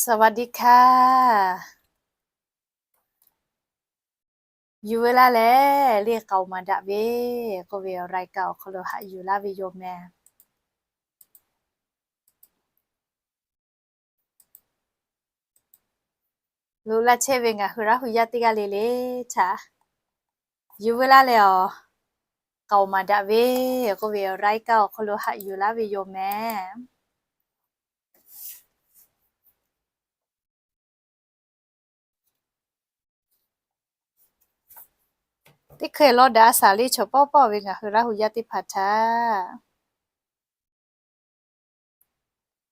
สวัสดีค่ะ Yuˬ ve laˇ lehˬ, le k'aoˍ maˍ daꞈ ve k'oˆ ve awˬ รายการ awˬ hk'aw lo haꞈ yuˬ laˇ ve yoˬ mehˍ. Loꞈ la chehˇ ve ngaˬ hui Laˇ huˍ yaˇ teˇ g'aˇ le le htaꞈ, yuˬ ve laˇ lehˬ, k'aoˍ maˍ daꞈ ve k'oˆ ve awˬ รายการ awˬ hk'aw lo haꞈ yuˬ laˇ ve yoˬ mehˍ. Teˇ hkeh lawˇ daꞈ a shaˍ le chaw pawˆ pawˆ ve ngaˬ hui Laˇ huˍ yaˇ teˇ hpaˍ htaꞈ,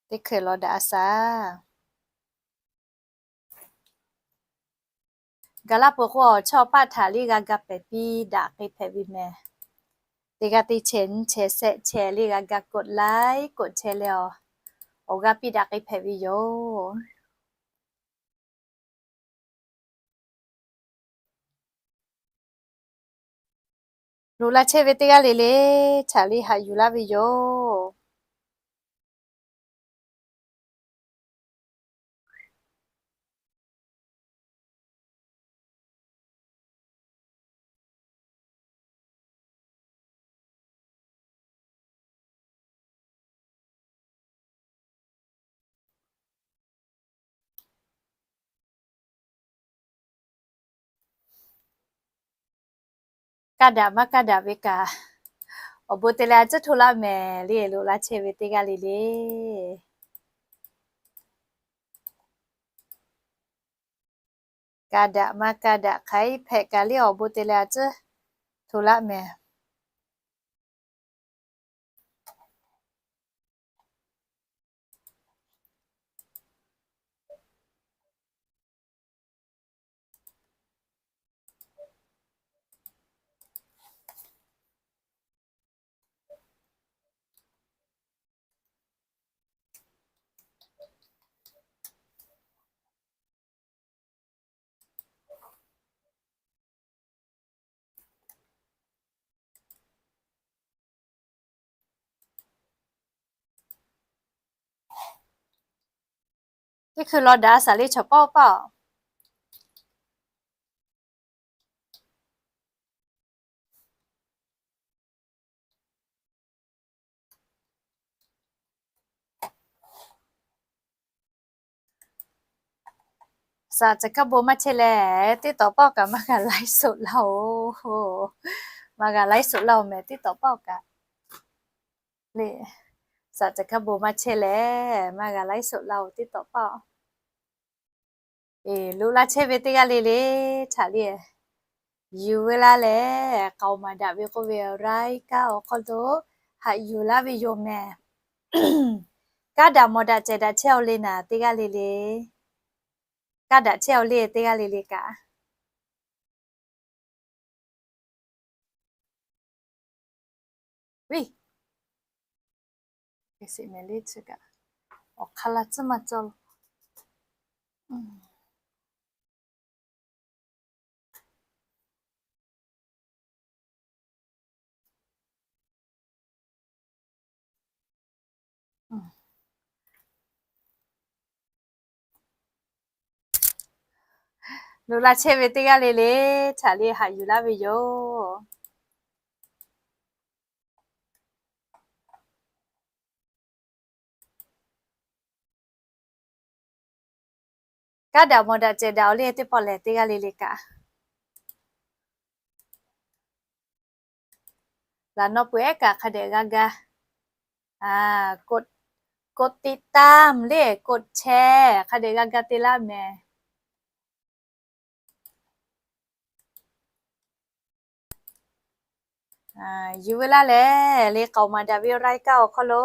teˇ hkeh lawˇ daꞈ a shaˍ. Gaˬ laˇ peuˬ k'o, awˬ chawˇ paˆ htaꞈ le g'a ga pehˍ piˇ daꞈ k'ai hpehꞈ ve mehˍ. Teˇ g'aˇ teˇ chehˇ nyiˇ chehˇ shehˆ chehˇ le g'a ga กดไลค์ กดแชร์ leh, awˬ g'aˇ piˇ daꞈ k'ai hpehꞈ ve yoˬ. Loꞈ la chehˇ ve teˇ g'aˇ le le htaꞈ le haꞈ yuˬ laˇ ve yoˬ. Kaˇ daꞈ maˇ kaˇ daꞈ ve kaꞈ, awˬ bon te leh a cuˉ hto laˇ mehˍ le. Loꞈ la chehˇ ve teˇ g'aˇ le le, kaˇ daꞈ maˇ kaˇ daꞈ hk'aˬ hk'e hpehꞈ kaꞈ le, awˬ bon te leh a cuˉ hto laˇ mehˍ. Teˇ hkui lawˇ daꞈ a shaˍ le chaw pawˆ pawˆ. Saˍ caˍ kaˇ bon maˇ chehˇ leh, teˇ tawˍ pawˆ kaꞈ maˇ g'a ไลฟ์สด laˇ-oˬ. Maˇ g'a ไลฟ์สด laˇ-oˬ mehˍ teˇ tawˍ pawˆ kaꞈ le. Saˍ caˍ kaˇ bon maˇ chehˇ leh, maˇ g'a ไลฟ์สด laˇ-oˬ teˇ tawˍ pawˆ. Eˬ, loꞈ la chehˇ ve teˇ g'aˇ le le htaꞈ le, yuˬ ve laˇ lehˬ, k'aoˍ maˍ daꞈ ve k'oˆ ve awˬ รายการ awˬ hk'aw lo haꞈ yuˬ laˇ ve yoˬ mehˍ. Kaˇ daꞈ mawˬ daꞈ cehˬ daꞈ chehˇ-aw le naˍ teˇ g'aˇ le le. Kaˇ daꞈ chehˇ-aw le teˇ g'aˇ le le kaꞈ. Viˉ, awˬ hk'aˇ la tcuhˇ maˇ cawˇ. Loꞈ la chehˇ ve teˇ g'aˇ le le htaꞈ le haꞈ yuˬ laˇ ve yoˬ. Kaˇ daꞈ mawˬ daꞈ cehˬ daꞈ-aw le teˇ pawˆ lehˬ teˇ g'aˇ le le kaꞈ. Laꞈ nawˉ peuˬ ehˉ kaꞈ hk'a dehꞈ g'a ga. กดติดตาม le, กดแชร์ hk'a dehꞈ g'a ga te laˇ mehˍ. Yuˬ ve laˇ lehˬ, le k'aoˍ maˍ daꞈ ve รายการ awˬ hk'aw lo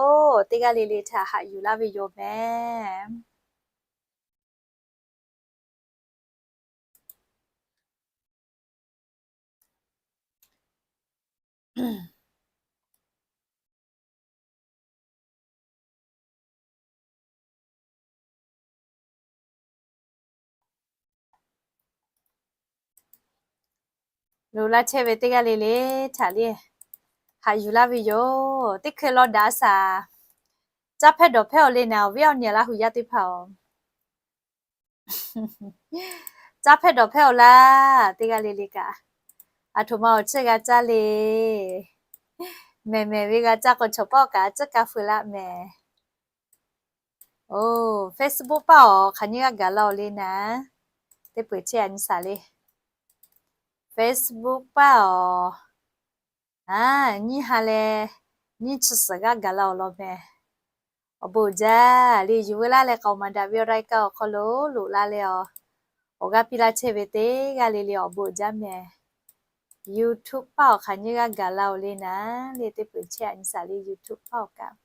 teˇ g'aˇ le le htaꞈ haꞈ yuˬ laˇ ve yoˬ mehˍ. Loꞈ la chehˇ ve teˇ g'aˇ le le htaꞈ le haꞈ yuˬ laˇ ve yoˬ. Teˇ hkui lawˇ daꞈ a shaˍ. Caˇ hpehˇ dawˬ hpehˇ-aw le naˍ, awˬ viˉ awˬ nyi Laˇ huˍ yaˇ teˇ hpaˍ-oˬ, Caˇ hpehˇ dawˬ hpehˇ-oˬ laˇ, teˇ g'aˇ le le kaꞈ. Aˬ htoꞈ ma awˬ chiˇ g'a caˇ le. Mehˬ mehˬ ve g'a caˇ k'o, chaw pawˆ kaꞈ a ciˉ kaˇ feu laˇ mehˬ. Oˬ, Facebook paˇ awˬ hk'aˬ nyiˇ g'aˇ gaˬ la-oˬ le naˍ. Teˇ peuˬ chehˇ a nyi saˍ le. Facebook paˇ awˬ, a, nyiˇ ha leh nyiˇ chi suhˍ g'aˇ gaˬ la-oˬ law mehˬ. Awˬ bon uiˍ jaˇ le. Yuˬ veu laˇ leh k'aoˍ maˍ daꞈ ve รายการ awˬ hk'aw lo loꞈ la leh awˬ, awˬ g'aˇ piˇ laˇ chehˇ ve teˇ g'aˇ le le awˬ bon uiˍ jaˇ mehˬ. YouTube paˇ awˬ hk'aˬ nyiˇ g'aˇ gaˬ la-oˬ le naˍ le. Teˇ peuˬ chehˇ a nyi saˍ le. YouTube paˇ awˬ kaꞈ,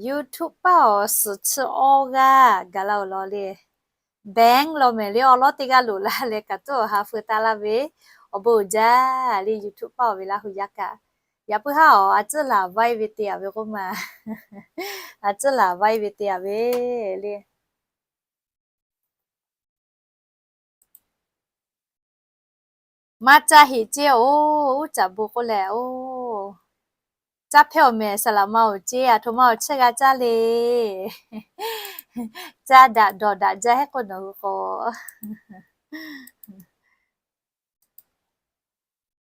YouTube paˇ awˬ suhˍ chi awˇ g'aˇ gaˬ la-oˬ law le. Bank law mehˬ le. Awˬ lawˉ teˇ g'aˇ loꞈ la leh kaꞈ tuˉ awˬ ha feu taˍ laˇ ve, awˬ bon uiˍ jaˇ le. YouTube paˇ awˬ ve Laˇ hu yaˇ kaꞈ, yaꞈ puiˉ haˉ awˬ a ciˉ laˬ vaiˇ ve te a ve k'oˆ ma. A ciˉ laˬ vaiˇ ve te a ve le. Maˇ caˇ heꞈ ceˇ oˬ, uˉ caꞈ bon k'oˆ leh oˬ. Caˇ hpehˇ awˬ mehˬ, saˍ laꞈ ma awˬ ceˇ, aˬ htoꞈ ma awˬ chiˇ g'a caˇ le. Caˇ daꞈ dawˬ daꞈ jaˇ heˆ k'o nawˬ hui k'o,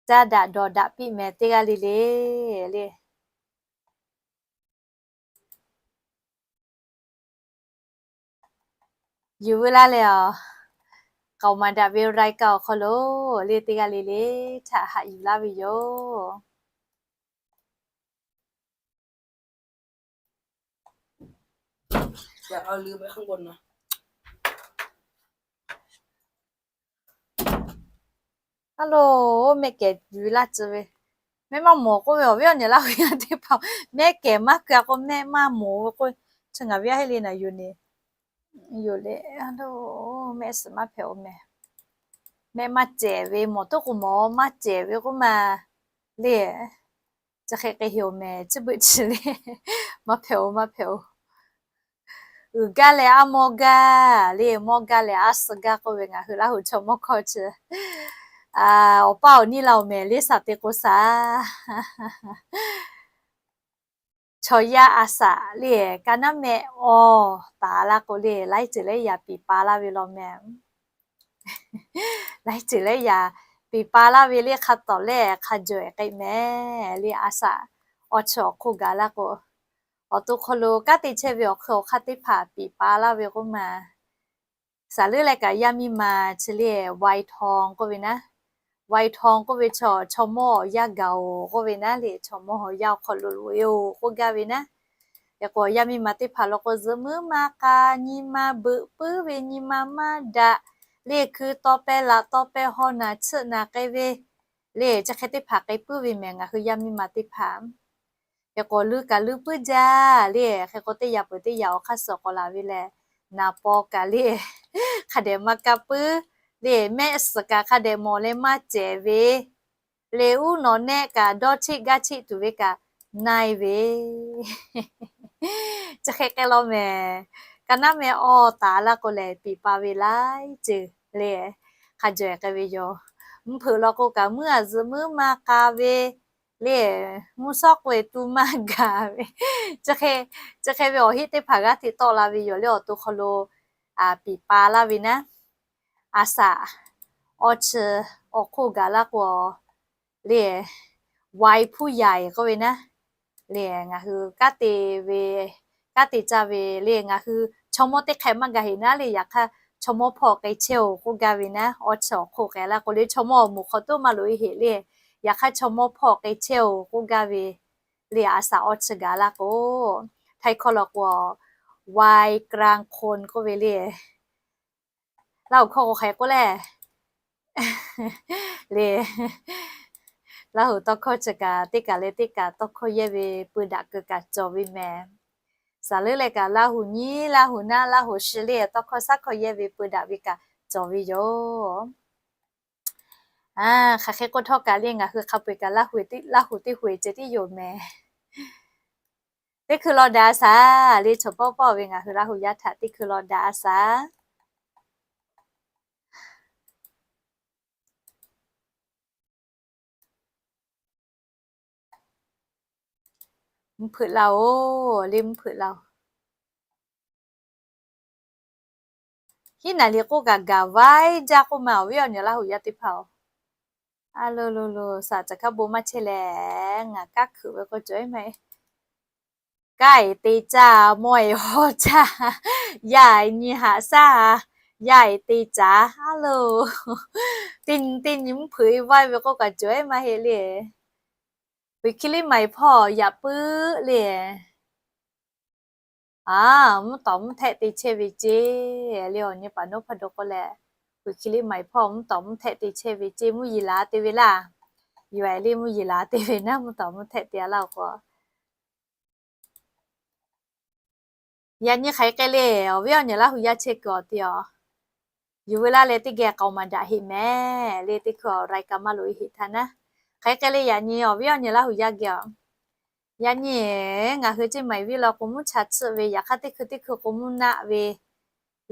caˇ daꞈ dawˬ daꞈ piˇ mehˬ teˇ g'aˇ le le le. Yuˬ veu laˇ leh awˬ, k'aoˍ maˍ daꞈ ve รายการ awˬ hk'aw lo le teˇ g'aˇ le le htaꞈ haꞈ yuˬ laˇ ve yoˬ. Aˬ loˬ, mehˆ kehˬ yuˬ laˇ tcuh ve, mehˆ maˇ mawˬ k'oˆ ve awˬ viˉ awˬ nyi Laˇ hu yaˇ teˇ hpaˍ, mehˆ kehˬ maˇ keu-a k'o mehˆ maˇ mawˬ ve k'o, chi ngaˬ ve yaˇ heˆ le naˬ yoˬ ne. Yoˬ le, mehˆ suhˍ maˇ hpehꞈ-oˬ mehˬ. Mehˆ maˇ cehˬ ve, mawˬ tuˉ k'o mawˬ maˇ cehˬ ve k'oˆ ma le. Chi hk'e k'ai heꞈ-oˬ mehˬ, chi beuꞈ chi le. Maˇ hpehꞈ-oˬ, maˇ hpehꞈ-oˬ. Uiˍ gaˇ leh aˉ mawˇ gaˇ le, mawˇ gaˇ leh aˉ suh gaˇ k'oˆ ve ngaˬ hui Laˇ hu chaw mawˇ hkawˇ chi. Awˬ paˇ awˬ niˇ la-oˬ mehˬ, le saˍ te k'o saˍ. Chaw yaˇ a saˍ le, ka naˉ mehˆ awˬ taˍ laˇ k'o le, laiˉ ceuˬ laiˉ yaꞈ piˍ pa laˇ ve law mehˬ. Laiˉ ceuˬ laiˉ yaꞈ piˍ pa laˇ ve le hk'a tawˍ lehˬ, hk'a jawˬ-eˬ k'ai mehˬ le. A saˍ awˬ chi awˬ hk'oˆ gaˬ laˇ k'o, awˬ to hk'aw lo kanˉ te chehˇ ve awˬ hk'eun awˬ hk'aˇ teˇ hpaˍ piˍ pa laˇ ve k'oˆ ma. Saˍ leuˉ leh kaꞈ yaˇ miˇ ma chi le, วัยทอง k'oˆ ve naˉ, วัยทอง k'oˆ ve chaw, chaw mawˇ awˬ yaˇ gaˬ-oˬ k'oˆ ve naˉ le, chaw mawˇ awˬ yaˇ awˬ hk'aw lo loꞈ-e-oˬ k'oˆ gaˇ ve naˉ. Hk'e k'o yaˇ miˇ ma teˇ hpaˍ law k'o, zuhꞈ muiˉ maˇ k'a, nyi ma beuꞈ puiˉ ve, nyi ma maˇ daꞈ le, hkui tawˇ pehˇ laꞈ tawˇ pehˇ hawˇ naˬ chiˆ naˬ k'ai ve le, chi hk'e teˇ hpaˍ k'ai puiˉ ve mehˬ ngaˬ hui yaˇ miˇ ma teˇ hpaˍ. Hk'e k'o, leuˉ kaꞈ leuˉ puiˉ jaˇ le. Hk'e k'o, teˇ yaꞈ peuˬ teˇ yaꞈ awˬ hk'aˇ suh k'awꞈ laˬ ve lehˬ, naˍ paw kaꞈ le, hk'a dehꞈ maˇ kaˇ puiˉ le. Mehˆ suhˍ kaꞈ hk'a dehꞈ mawˬ leh maˇ cehˬ ve le, uˉ nawˬ nehˆ kaꞈ dawˇ cheˆ gaˇ cheˆ tuˬ ve kaꞈ na-e ve. Chi hk'e k'ai law mehˬ. Ka naˉ mehˆ awˬ taˍ laˇ k'o lehˬ, piˍ pa ve laiˉ ceuˬ le, hk'a jawˬ-eˬ k'ai ve yoˬ. Mvuhˇ hpeuꞈ law k'o kaꞈ, mvuhˇ aˬ zuhꞈ muiˉ maˇ k'a ve le, mvuhˇ shawˉ k'oˆ-e tuˇ maˇ gaˬ ve. Chi hk'e ve awˬ heˆ teˇ hpaˍ g'aˇ hteꞈ tawˆ la ve yoˬ le. Awˬ to hk'aw lo piˍ pa laˇ ve naˉ, a saˍ awˬ chi awˬ hk'oˆ gaˬ laˇ k'o le, วัยผู้ใหญ่ k'oˆ ve naˉ le, ngaˬ hui kanˉ te ve, kanˉ te caˇ ve le, ngaˬ hui chaw mawˇ teˇ hk'e maˇ gaˬ heꞈ naˉ le, yaꞈ hk'aˇ chaw mawˇ hpawˇ k'ai chehˇ-oˬ k'oˆ gaˇ ve naˉ, awˬ chi awˬ hk'oˆ k'ai laˇ k'o le, chaw mawˇ awˬ moˍ hk'aw toˉ maˇ loꞈ-e heꞈ le, yaꞈ hk'aˇ chaw mawˇ hpawˇ k'ai chehˇ-oˬ k'oˆ gaˇ ve le, a saˍ awˬ chi gaˬ laˇ k'o, htaiˇ hkawˇ law k'o, วัยกลางคน k'oˆ ve le. Laˇ huˍ hkawˇ k'o hk'e k'oˆ lehˬ le, Laˇ huˍ tawˇ hkawˇ chi kaꞈ teˇ kaˬ leh teˇ kaˬ tawˇ hkawˇ yehˇ ve peu daꞈ keu kaꞈ cawˬ ve mehˬ. Saˍ leuˉ leh kaꞈ Laˇ huˍ nyi, Laˇ huˍ naˉ, Laˇ huˍ shi le tawˇ hkawˇ shaˉ hkawˇ yehˇ ve peu daꞈ ve kaꞈ cawˬ ve yoˬ. Hk'aˬ hk'e k'oˆ htawˇ kaꞈ le, ngaˬ hui hk'a peu-eˬ kaꞈ Laˇ huˍ teˇ huˍ ceh tiˉ yoˬ mehˬ. Teˇ hkui law daꞈ a saˍ le, chaw pawˆ pawˆ ve ngaˬ hui Laˇ huˍ yaˇ htaꞈ teˇ hkui law daꞈ a saˍ. Mvuhˇ hpeuꞈ laˇ-oˬ le, mvuhˇ hpeuꞈ laˇ-oˬ. Hiˉ naˍ liˍ k'oˆ kaꞈ gaˬ vaiˇ jaˇ k'oˆ ma awˬ viˉ awˬ nyi Laˇ huˍ yaˇ teˇ hpaˍ-oˬ. A lo lo lo, saˍ caˬ hkaˉ bon maˇ chehˇ leh, ngaˬ kaˉ hkuiꞈ ve k'oˆ cawˬ-e maˇ heˆ. Kaˇ-e te caˇ, mawˇ-e haw caˇ, yaˇ-e nyi haꞈ shaˉ, yaˇ-e te caˍ, a lo, teˇ nyi teˇ nyi mvuhˇ hpeuꞈ-e vaiˇ ve k'oˆ kaꞈ cawˬ-e maˇ heˆ le. Vuiˬ hki liˇ maiˍ hpawˇ yaꞈ puiˉ le. A, mvuhˇ tawˍ mvuhˇ htehˆ te chehˇ ve ceˇ le. Awˬ nyi paˍ nawˉ hpaˇ daw k'oˆ leh, vuiˬ hki liˇ maiˍ hpawˇ mvuhˇ tawˍ mvuhˇ htehˆ te chehˇ ve ceˇ, mvuhˇ yeˬ laˬ te ve laˇ. Yoˬ-e le, mvuhˇ yeˬ laˬ te ve naˉ mvuhˇ tawˍ mvuhˇ htehˆ te-a laˇ-oˬ k'o. Yaꞈ nyi hk'aˬ hk'e le, awˬ viˉ awˬ nyi Laˇ huˍ yaˇ chehˇ kuiˬ awˬ te-a, yuˬ ve laˇ leh teˇ geh k'aoˍ maˍ daꞈ heˆ mehˍ le. Teˇ hkui awˬ รายการ maˇ loꞈ e heˆ htaˇ naˉ, hk'aˬ hk'e le yaꞈ nyi awˬ viˉ awˬ nyi Laˇ huˍ yaˇ geh-a, yaꞈ nyi ngaˬ hui ceˇ maiˍ viˉ law k'o mvuhˇ cha tsuhˆ ve, yaꞈ hk'aˇ teˇ hkui teˇ hkui k'o mvuhˇ naˆ ve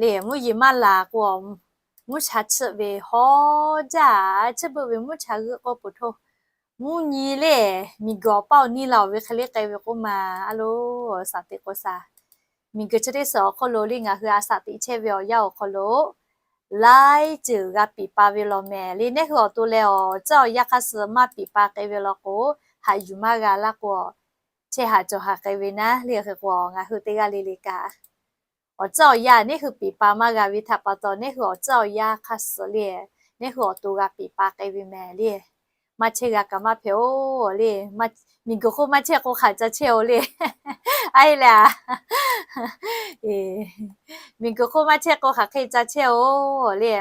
le, mvuhˇ yeˬ maˇ laˬ k'o, mvuhˇ cha tsuhˆ ve haw jaˇ, chi beuꞈ ve mvuhˇ cha g'euˆ k'oˆ peuˬ hto. Mvuhˇ nyi le, miˬ guiˬ awˬ paˇ awˬ niˇ la-oˬ ve hk'e le k'ai ve k'oˆ ma, a lo, saˍ teꞈ k'o saˍ. Miˬ guiˬ chi teˇ suhˍ awˬ hk'aw lo le ngaˬ hui a saˍ teꞈ chehˇ ve awˬ yanˇ awˬ hk'aw lo laiˉ ceuˬ g'a piˍ pa ve law mehˍ le. Nehˉ hui awˬ to leh awˬ tcuhˉ awˬ yanˇ hk'aˇ suh maˇ piˍ pa k'ai ve law k'o, haꞈ yuˬ maˇ g'a laˇ k'o, chehˇ haꞈ cawˬ haꞈ k'ai ve naˉ le. Hk'e k'o ngaˬ hui teˇ g'aˇ le le kaꞈ, awˬ tcuhˉ awˬ yanˇ nehˉ hui piˍ pa maˇ g'a ve htaꞈ pa taw, nehˉ hui awˬ tcuhˉ awˬ yanˇ hk'aˇ suh le, nehˉ hui awˬ to g'a piˍ pa k'ai ve mehˍ le. Maˇ chehˇ g'a kaꞈ maˇ hpehꞈ-oˬ le. Miˬ guiˬ hk'oˆ maˇ chehˇ k'o hk'aˬ ca chehˇ-oˬ le. A heˆ le a. Miˬ guiˬ hk'oˆ maˇ chehˇ k'o hk'aˬ hk'e ca chehˇ-oˬ le.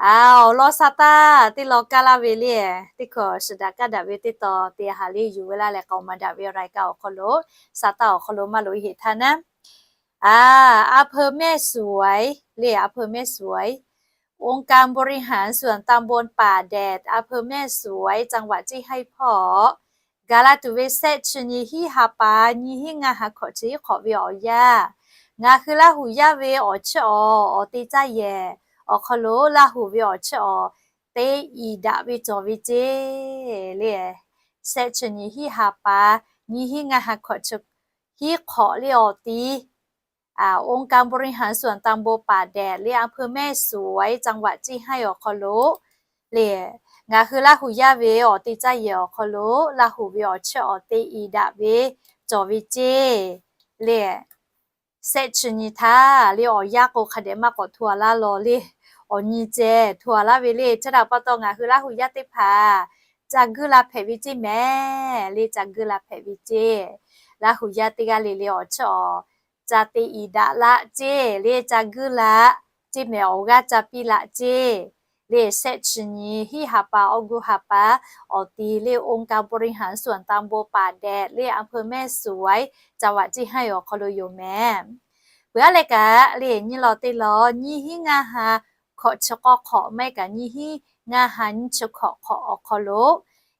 A, awˬ lawn sa taˇ teˇ lawn kaˇ laˇ ve le. Teˇ hkui shiˍ daꞈ kaˇ daꞈ ve teˇ tawn te haꞈ le, yuˬ ve laˇ leh k'aoˍ maˍ daꞈ ve รายการ awˬ hk'aw lo, sa taˇ awˬ hk'aw lo maˇ loꞈ e heˆ htaˇ naˉ, a, อำเภอแม่สวย le, อำเภอแม่สวย องค์การบริหารส่วนตำบลป่าแดด อำเภอแม่สวย จังหวัดเชียงราย hpawˇ gaˬ la tuˬ ve shehˆ chi nyi hiˉ ha pa nyiˇ hinˉ ngaˇ ha hkawꞈ chi hiˉ hk'awꞈ ve awˬ yanˇ, ngaˬ hui Laˇ huˍ yaˇ ve awˬ chiˇ awˬ, awˬ te caˇ yehˬ awˬ hk'aw lo Laˇ huˍ ve awˬ chiˇ awˬ te iˍ daꞈ ve cawˬ ve ceˇ le. Shehˆ chi nyi hiˉ ha pa nyiˇ hinˉ ngaˇ ha hkawꞈ chi hiˉ hk'awꞈ le awˬ ti องค์การบริหารส่วนตำบลป่าแดด le อำเภอแม่สวย จังหวัดเชียงราย awˬ hk'aw lo le, ngaˬ hui Laˇ huˍ yaˇ ve awˬ te caˇ yehˬ awˬ hk'aw lo Laˇ huˍ ve awˬ chiˇ awˬ te iˍ daꞈ ve cawˬ ve ceˇ le. Shehˆ chi nyi htaˇ le awˬ yanˇ k'o hk'a dehꞈ maˇ k'awꞈ hto a laˇ law le. Awˬ nyi ceh hto a laˇ ve le. Chi htaꞈ pa taw ngaˬ hui Laˇ huˍ yaˇ teˇ hpaˍ ca guiˇ la hpehꞈ ve ceˇ mehˍ le. Ca guiˇ la hpehꞈ ve ceˇ. Laˇ huˍ yaˇ teˇ g'aˇ le le awˬ chiˇ awˬ ca te iˍ daꞈ laˇ ceˇ le. Ca guiˇ la ceˇ mehˍ, awˬ g'aˇ ca piˇ laꞈ ceˇ le. Shehˆ chi nyi hiˉ ha pa awˬ guˇ ha pa awˬ ti le องค์การบริหารส่วนตำบลป่าแดด le อำเภอแม่สวย จังหวัดเชียงราย awˬ hk'aw lo yoˬ mehˍ. Peuˬ aˉ leh kaꞈ le nyiˇ law teˇ law nyiˇ hinˉ ngaˇ ha hkawꞈ chi k'awˇ hk'awꞈ maˇ heˆ kaꞈ nyiˇ hinˉ ngaˇ ha nyiˇ chi hkawꞈ hk'awꞈ awˬ hk'aw lo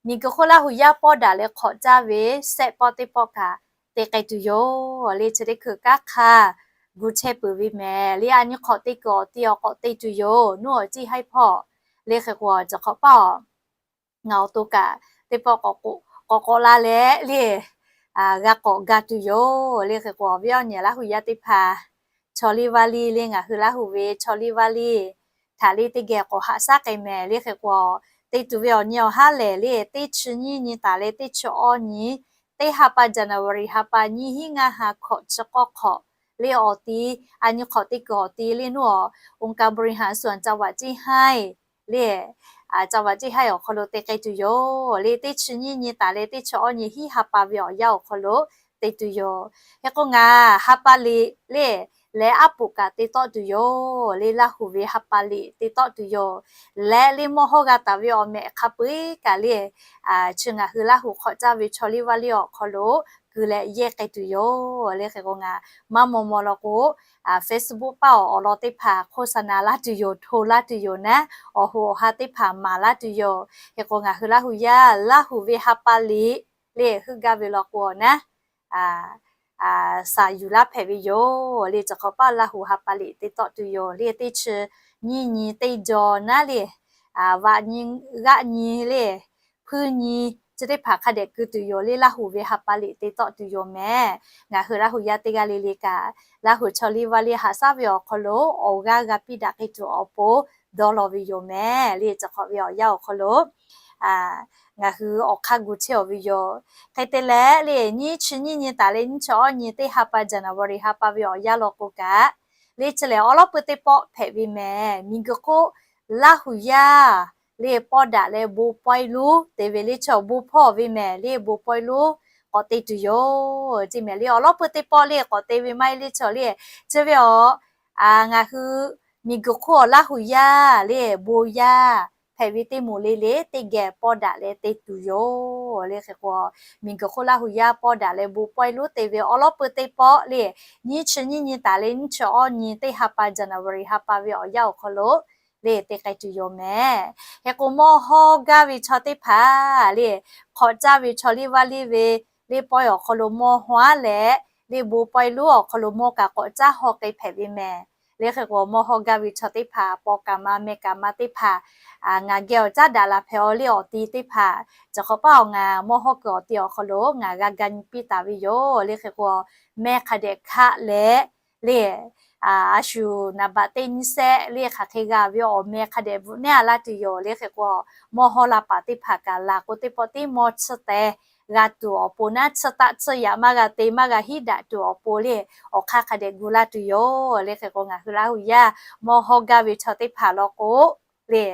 miˬ guiˬ hk'oˆ Laˇ huˍ yaˇ pawˆ daꞈ leh hk'awꞈ caˇ ve shehˆ pawˆ teˇ pawˆ kaꞈ te k'ai tuˬ yoˬ le. Chi teˇ hkui kanˉ hk'aˇ gu chehˇ peuˬ ve mehˍ le. A nyi hk'awꞈ te kuiˬ awˬ ti awˬ k'awꞈ te tuˬ yoˬ. Nuˇ awˬ ciˇ haiˉ hpawˇ le. Hk'e k'o cawˬ hk'awꞈ paˇ-oˬ, ngaˬ awˬ to kaꞈ teˇ pawˆ k'awꞈ k'awꞈ la leh le, g'a k'awꞈ ga tuˬ yoˬ le. Hk'e k'o awˬ viˉ awˬ nyi Laˇ huˍ yaˇ teˇ hpaˍ, chaw liˇ vaˇ liˇ le ngaˬ hui Laˇ huˍ ve chaw liˇ vaˇ liˇ htaꞈ le teˇ geh k'awꞈ haꞈ shaˉ k'ai mehˍ le. Hk'e k'o te tuˬ ve awˬ nyi awˬ haˉ lehˬ le, teˇ chi nyiˇ nyi taˍ leh teˇ chi awˇ nyi, teˇ ha pa January ha pa nyiˇ hinˉ ngaˇ ha hkawꞈ chi k'awˇ hk'awꞈ le awˬ ti, a nyi hk'awꞈ te kuiˬ awˬ ti le nuˇ awˬ องค์การบริหารส่วนจังหวัดเชียงราย le, จังหวัดเชียงราย awˬ hk'aw lo te k'ai tuˬ yoˬ le. Teˇ chi nyiˇ nyi taˍ leh teˇ chi awˇ nyi hiˉ ha pa ve awˬ yanˇ awˬ hk'aw lo te tuˬ yoˬ. Hk'e k'o ngaˬ ha pa liꞈ le leh aˉ poꞈ kaꞈ te tawˆ tuˬ yoˬ le. Laˇ huˍ ve ha pa liꞈ te tawˆ tuˬ yoˬ. Leh le mawˇ hawˇ g'a taˍ ve awˬ mehꞈ hk'a peu-eˬ kaꞈ le, chi ngaˬ hui Laˇ huˍ hk'awꞈ caˇ ve chaw liˇ vaˇ liˇ awˬ hk'aw lo keu leh yehˇ k'ai tuˬ yoˬ le. Hk'e k'o ngaˬ maˇ maw maw law k'o, Facebook paˇ awˬ awˬ lawn teˇ hpaˍ โฆษณา laˇ tuˬ yoˬ, hto laˇ tuˬ yoˬ naˉ, awˬ hoꞈ awˬ ha teˇ hpaˍ maˍ laˇ tuˬ yoˬ. Hk'e k'o ngaˬ hui Laˇ huˍ yaˇ Laˇ huˍ ve ha pa liꞈ le heuˆ gaˇ ve law k'o naˉ, shaˍ yuˬ laˇ hpehꞈ ve yoˬ le. Cawˬ hk'awꞈ paˇ Laˇ huˍ ha pa liꞈ te tawˆ tuˬ yoˬ le. Teˇ chi nyiˇ nyi teˇ jaw naˉ le, vaꞈ nyi g'aˆ nyi le, hpuiˇ nyi chi teˇ hpaˍ hk'a dehꞈ keu tuˬ yoˬ le. Laˇ huˍ ve ha pa liꞈ te tawˆ tuˬ yoˬ mehˍ. Ngaˬ hui Laˇ huˍ yaˇ teˇ g'aˇ le le kaꞈ, Laˇ huˍ chaw liˇ vaˇ liˇ haꞈ shaˉ ve awˬ hk'aw lo awˬ g'aˇ g'a piˇ daꞈ k'ai tuˬ awˬ pon dawˇ law ve yoˬ mehˍ le. Chi hk'awꞈ ve awˬ yanˇ awˬ hk'aw lo ngaˬ hui awˬ hk'aˇ gu chehˇ awˬ ve yoˬ. Hk'e te leh le, nyiˇ chi nyiˇ nyi taˍ leh nyiˇ chi awˇ nyi teˇ ha pa January ha pa ve awˬ yanˇ law k'o kaꞈ, le chi lehˬ awˉ lawˉ peuˇ teˇ pawˆ hpehꞈ ve mehˍ. Miˬguiˬ hk'oˆ Laˇ huˍ yaˇ le pawˆ daꞈ leh bon pawehˇ lonˉ te ve le, chi awˬ bon hpawˇ ve mehˍ le, bon pawehˇ lonˉ k'awꞈ te tuˬ yoˬ ce mehˍ le. Awˬ lawˉ peuˇ teˇ pawˆ le k'awꞈ te ve maˇ heˆ le, chi le chi ve awˬ ngaˬ hui miˬguiˬ hk'oˆ awˬ Laˇ huˍ yaˇ le bon yaˇ hpehꞈ ve teˇ moˍ le le teˇ geh pawˆ daꞈ leh te tuˬ yoˬ le. Hk'e k'o, miˬguiˬ hk'oˆ Laˇ huˍ yaˇ pawˆ daꞈ leh bon pawehˇ lonˉ te ve awˉ lawˉ peuˇ teˇ pawˆ le, nyiˇ chi nyiˇ nyi taˍ leh nyiˇ chi awˇ nyi teˇ ha pa January ha pa ve awˬ yanˇ awˬ hk'aw lo le te k'ai tuˬ yoˬ mehˍ. Hk'e k'o, mawˇ hawˇ gaˇ ve chaw teˇ hpaˍ le, hk'awꞈ caˇ ve chaw liˇ vaˇ liˇ ve le pawehˇ awˬ hk'aw lo mawˇ hawˇ aˉ leh, le bon pawehˇ lonˉ awˬ hk'aw lo mawˇ kaꞈ k'awꞈ caˉ haw k'ai hpehꞈ ve mehˍ. Le hk'e k'o, mawˇ hawˇ gaˇ ve chaw teˇ hpaˍ paw kaꞈ ma meh kaꞈ ma teˇ hpaˍ ngaˬ geh awˬ caˉ daꞈ la hpehꞈ-aw le. Awˬ ti teˇ hpaˍ cawˬ hk'awꞈ paˇ awˬ ngaˬ mawˇ hawˇ kuiˬ awˬ ti awˬ hk'aw lo ngaˬ g'a ga nyi piˇ taˍ ve yoˬ. Le hk'e k'o, meh hk'a dehꞈ hkaˆ leh le, a shu naˍ baꞈ teˇ nyiˇ sehˆ le hk'aˬ hk'e g'a ve awˬ meh hk'a dehꞈ bvuhꞈ nehˉ a laˇ tuˬ yoˬ. Le hk'e k'o, mawˇ hawˇ la paˍ teˇ hpaˍ kaꞈ laˬ k'o teˇ pawˆ tiˉ mawˇ tsuhˇ teh g'a tuˬ awˬ pon naˉ, tsuhˇ taˆ tsuhˇ yaꞈ maˇ g'a te maˇ g'a hiˉ daꞈ tuˬ awˬ pon le, awˬ hk'aˇ hk'a dehꞈ gu laˇ tuˬ yoˬ. Le hk'e k'o, ngaˬ hui Laˇ huˍ yaˇ mawˇ hawˇ gaˇ ve chaw teˇ hpaˍ law k'o le,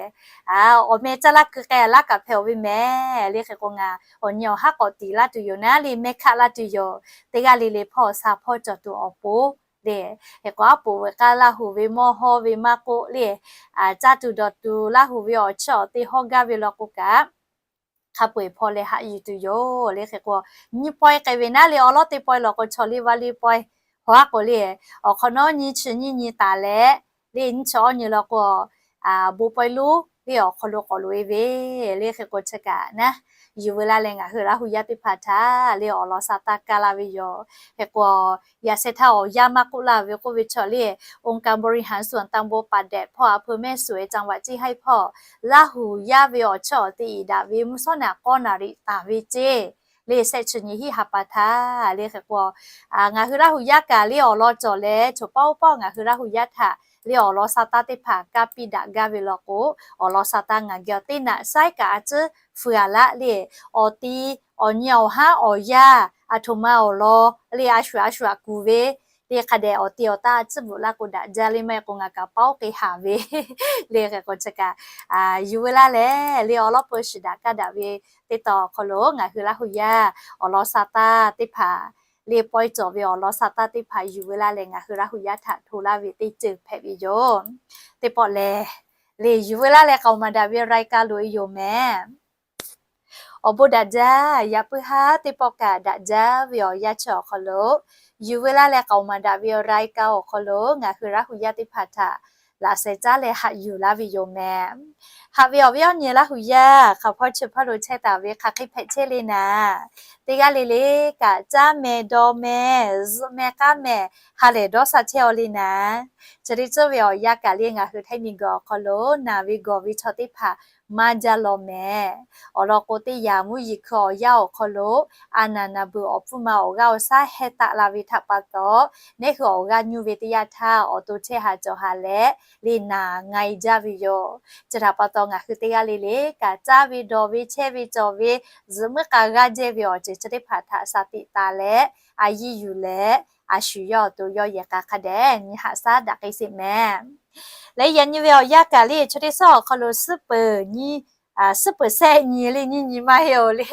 awˬ meh caˇ laˇ keu k'ai laˇ kaꞈ hpehꞈ-aw ve mehˍ. Le hk'e k'o, ngaˬ awˬ nyi awˬ haˉ k'awꞈ tiˍ laˇ tuˬ yoˬ naˉ le, meh hkaˆ laˇ tuˬ yoˬ. Teˇ g'aˇ le le hpawˇ sha hpawˇ cawˬ tuˬ awˬ pon le, hk'e k'o, aˉ poꞈ veuꞈ k'aˇ Laˇ huˍ ve mawˇ hawˇ ve maˇ k'oˆ le, caˇ tuˬ dawˬ tuˬ Laˇ huˍ ve awˬ chiˇ awˬ te hawˇ gaˇ ve law k'o kaꞈ, hk'a peu-eˬ hpawˇ leh haꞈ yuˬ tuˬ yoˬ. Le hk'e k'o, nyiˇ pawehˇ k'ai ve naˉ le, awˉ lawˉ teˇ pawehˇ law k'o, chaw liˇ vaˇ liˇ pawehˇ hawˉ aˉ k'o le, awˬ hk'awꞈ nawˉ nyiˇ chi nyiˇ nyi taˍ leh le, nyiˇ chi awˇ nyi law k'o, bon pawehˇ lonˉ le awˬ hk'aw lo k'awꞈ loꞈ-e ve le. Hk'e k'o, chi kaꞈ naˉ yuˬ veu laˇ leh ngaˬ hui Laˇ huˍ yaˇ teˇ hpaˍ htaꞈ le awˬ lawn sha taˇ kaˇ laˇ ve yoˬ. Hk'e k'o, yaꞈ sheh htaˇ awˬ yanˇ maˇ k'oˆ laˇ ve k'oˆ ve chaw le, องค์การบริหารส่วนตำบลป่าแดด hpawˇ อำเภอแม่สวย จังหวัดเชียงราย hpawˇ Laˇ huˍ yaˇ ve awˬ chiˇ awˬ te iˍ daꞈ ve mvuhˇ shawˉ naꞈ k'awˇ naˍ riꞈ taˍ ve ceˇ le, shehˆ chi nyi hiˉ ha pa htaˇ le. Hk'e k'o, ngaˬ hui Laˇ huˍ yaˇ kaꞈ le awˬ lawn cawˬ leh, choˬ paˉ oˇ paˉ ngaˬ hui Laˇ huˍ yaˇ htaꞈ le awˬ lawn sha taˇ teˇ hpaˍ kaˇ piˇ daꞈ gaˇ ve law k'o, awˬ lawn sha taˇ ngaˬ geh awˬ teˇ naꞈ shaiˉ kaꞈ a ciˉ fuiˍ-a laˇ le. Awˬ ti awˬ nyi awˬ haˉ awˬ yaˇ aˬ htoꞈ ma awˬ lawn le, a shu a shu aꞈ kuˬ ve le, hk'a dehꞈ awˬ ti awˬ taˇ a ciˉ bvuhꞈ laˇ k'o daꞈ jaˇ le, maˇ heˆ k'o ngaˬ kaꞈ paˉ oˇ k'e haˍ ve le. Hk'e k'o, chi kaꞈ yuˬ veu laˇ leh le, awˬ lawˉ peu shiˍ daꞈ kaˇ daꞈ ve teˇ tawn awˬ hk'aw lo ngaˬ hui Laˇ huˍ yaˇ awˬ lawn sha taˇ teˇ hpaˍ le, pawehˇ cawˬ ve awˬ lawn sha taˇ teˇ hpaˍ yuˬ veu laˇ leh ngaˬ hui Laˇ huˍ yaˇ htaꞈ hto laˇ ve teˇ ceuˬ hpehꞈ ve yoˬ. Teˇ pawˆ lehˬ, le yuˬ veu laˇ leh k'aoˍ maˍ daꞈ ve รายการ loꞈ-e yoˬ mehˍ. Awˬ bon daꞈ jaˇ. Yaꞈ puiˉ haˉ teˇ pawˆ kaꞈ daꞈ jaˇ ve awˬ yanˇ chi awˬ hk'aw lo yuˬ veu laˇ leh k'aoˍ maˍ daꞈ ve รายการ awˬ hk'aw lo ngaˬ hui Laˇ huˍ yaˇ teˇ hpaˍ htaꞈ laꞈ sheh caˉ leh haꞈ yuˬ laˇ ve yoˬ mehˍ. Haꞈ ve awˬ viˉ awˬ nyi Laˇ huˍ yaˇ hk'aˬ hpawˇ chi hpawˇ lo chehˇ taˍ ve hk'aˬ hk'e hpehꞈ chehˇ le naˍ, teˇ g'aˇ le le kaꞈ caˇ meh dawˇ meh zuhꞈ meh k'aˉ meh ha lehˬ dawˇ sha chehˇ-aw le naˍ. Chi teˇ ceuˬ ve awˬ yanˇ kaꞈ le ngaˬ hui Htaiˇ miˬguiˬ awˬ hk'aw lo naˬ ve gawˬ ve chaw teˇ hpaˍ maˇ jaˇ law mehˍ. Awˬ lawn k'o, teˇ yanˇ mvuhˇ yeˬ hkui awˬ yanˇ awˬ hk'aw lo a naˍ naˍ beuˬ awˬ pfuhˇ ma awˬ g'aˇ awˬ shaˉ heh taˆ la ve htaꞈ pa taw, neˉ hui awˬ g'aˇ nyuˇ ve teˇ yanˇ htaˇ awˬ to chehˇ haˍ cawˬ haˍ leh le naˬ nga-e jaˇ ve yoˬ. Chi htaꞈ pa taw ngaˬ hui teˇ g'aˇ le le kaꞈ caˇ ve dawˬ ve chehˇ ve cawˬ ve zuhꞈ muiˉ k'a g'aˇ jehˇ ve awˬ ceuˬ chi teˇ hpaˍ htaꞈ sha tiꞈ taˍ leh a yiˇ yuˬ leh a shu yawˇ awˬ to yawˇ yehˬ k'a hk'a dehꞈ nyi haꞈ shaˉ daꞈ k'ai sheˍ mehˍ. Leh yaꞈ nyi ve awˬ yanˇ kaꞈ le chi teˇ suhˉ awˬ hk'aw lo suhˉ peuˬ nyi suhˉ peuˬ shehˆ nyi le, nyiˇ nyi maˇ heˆ-oˬ le,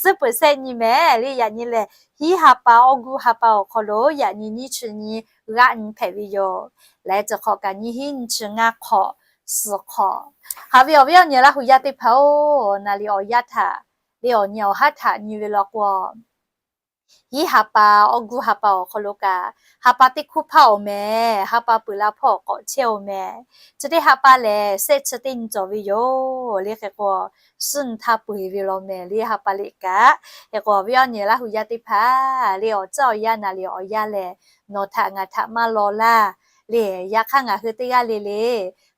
suhˉ peuˬ shehˆ nyi mehˍ le. Yaꞈ nyi lehˬ hiˉ ha pa August ha pa awˬ hk'aw lo yaꞈ nyi nyiˇ chi nyi g'aˆ nyi hpehꞈ ve yoˬ. Leh cawˬ hk'awꞈ kaꞈ nyiˇ hinˉ nyiˇ chi ngaˇ hk'awꞈ suhˍ hk'awꞈ. Haꞈ ve awˬ viˉ awˬ nyi Laˇ huˍ yaˇ teˇ hpaˍ-oˬ, naˍ liꞈ awˬ yanˇ htaꞈ le awˬ nyi awˬ haˉ htaꞈ nyi ve law k'o, hiˉ ha pa August ha pa awˬ hk'aw lo kaꞈ ha pa teˇ hkuˇ hpaˇ-oˬ mehˍ. Ha pa peuˬ la hpawˇ k'awꞈ chehˇ-oˬ mehˍ. Chi teˇ ha pa lehˬ shehˆ chi teˇ nyi cawˬ ve yoˬ le. Hk'e k'o, suhˉ nyi htaˇ peu-eˬ ve law mehˍ le ha pa liꞈ kaꞈ. Hk'e k'o, awˬ viˉ awˬ nyi Laˇ huˍ yaˇ teˇ hpaˍ le awˬ ciˇ awˬ yanˇ naˍ liꞈ awˬ yanˇ lehˬ nawˬ htaꞈ ngaˬ htaꞈ maˇ law laˇ le. Yaꞈ hk'aˇ ngaˬ hui teˇ g'aˇ le le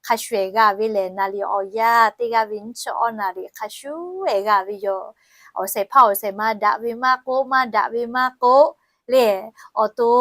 hk'a shuˍ-ehˍ g'a ve lehˬ, naˍ liꞈ awˬ yanˇ teˇ g'aˇ ve nyiˇ chi awˇ naˍ liꞈ hk'a shuˍ-ehˍ g'a ve yoˬ. awˬ shehˍ hpaˇ awˬ shehˍ ma daꞈ ve maˇ k'oˆ, maˇ daꞈ ve maˇ k'oˆ, le, awˬ to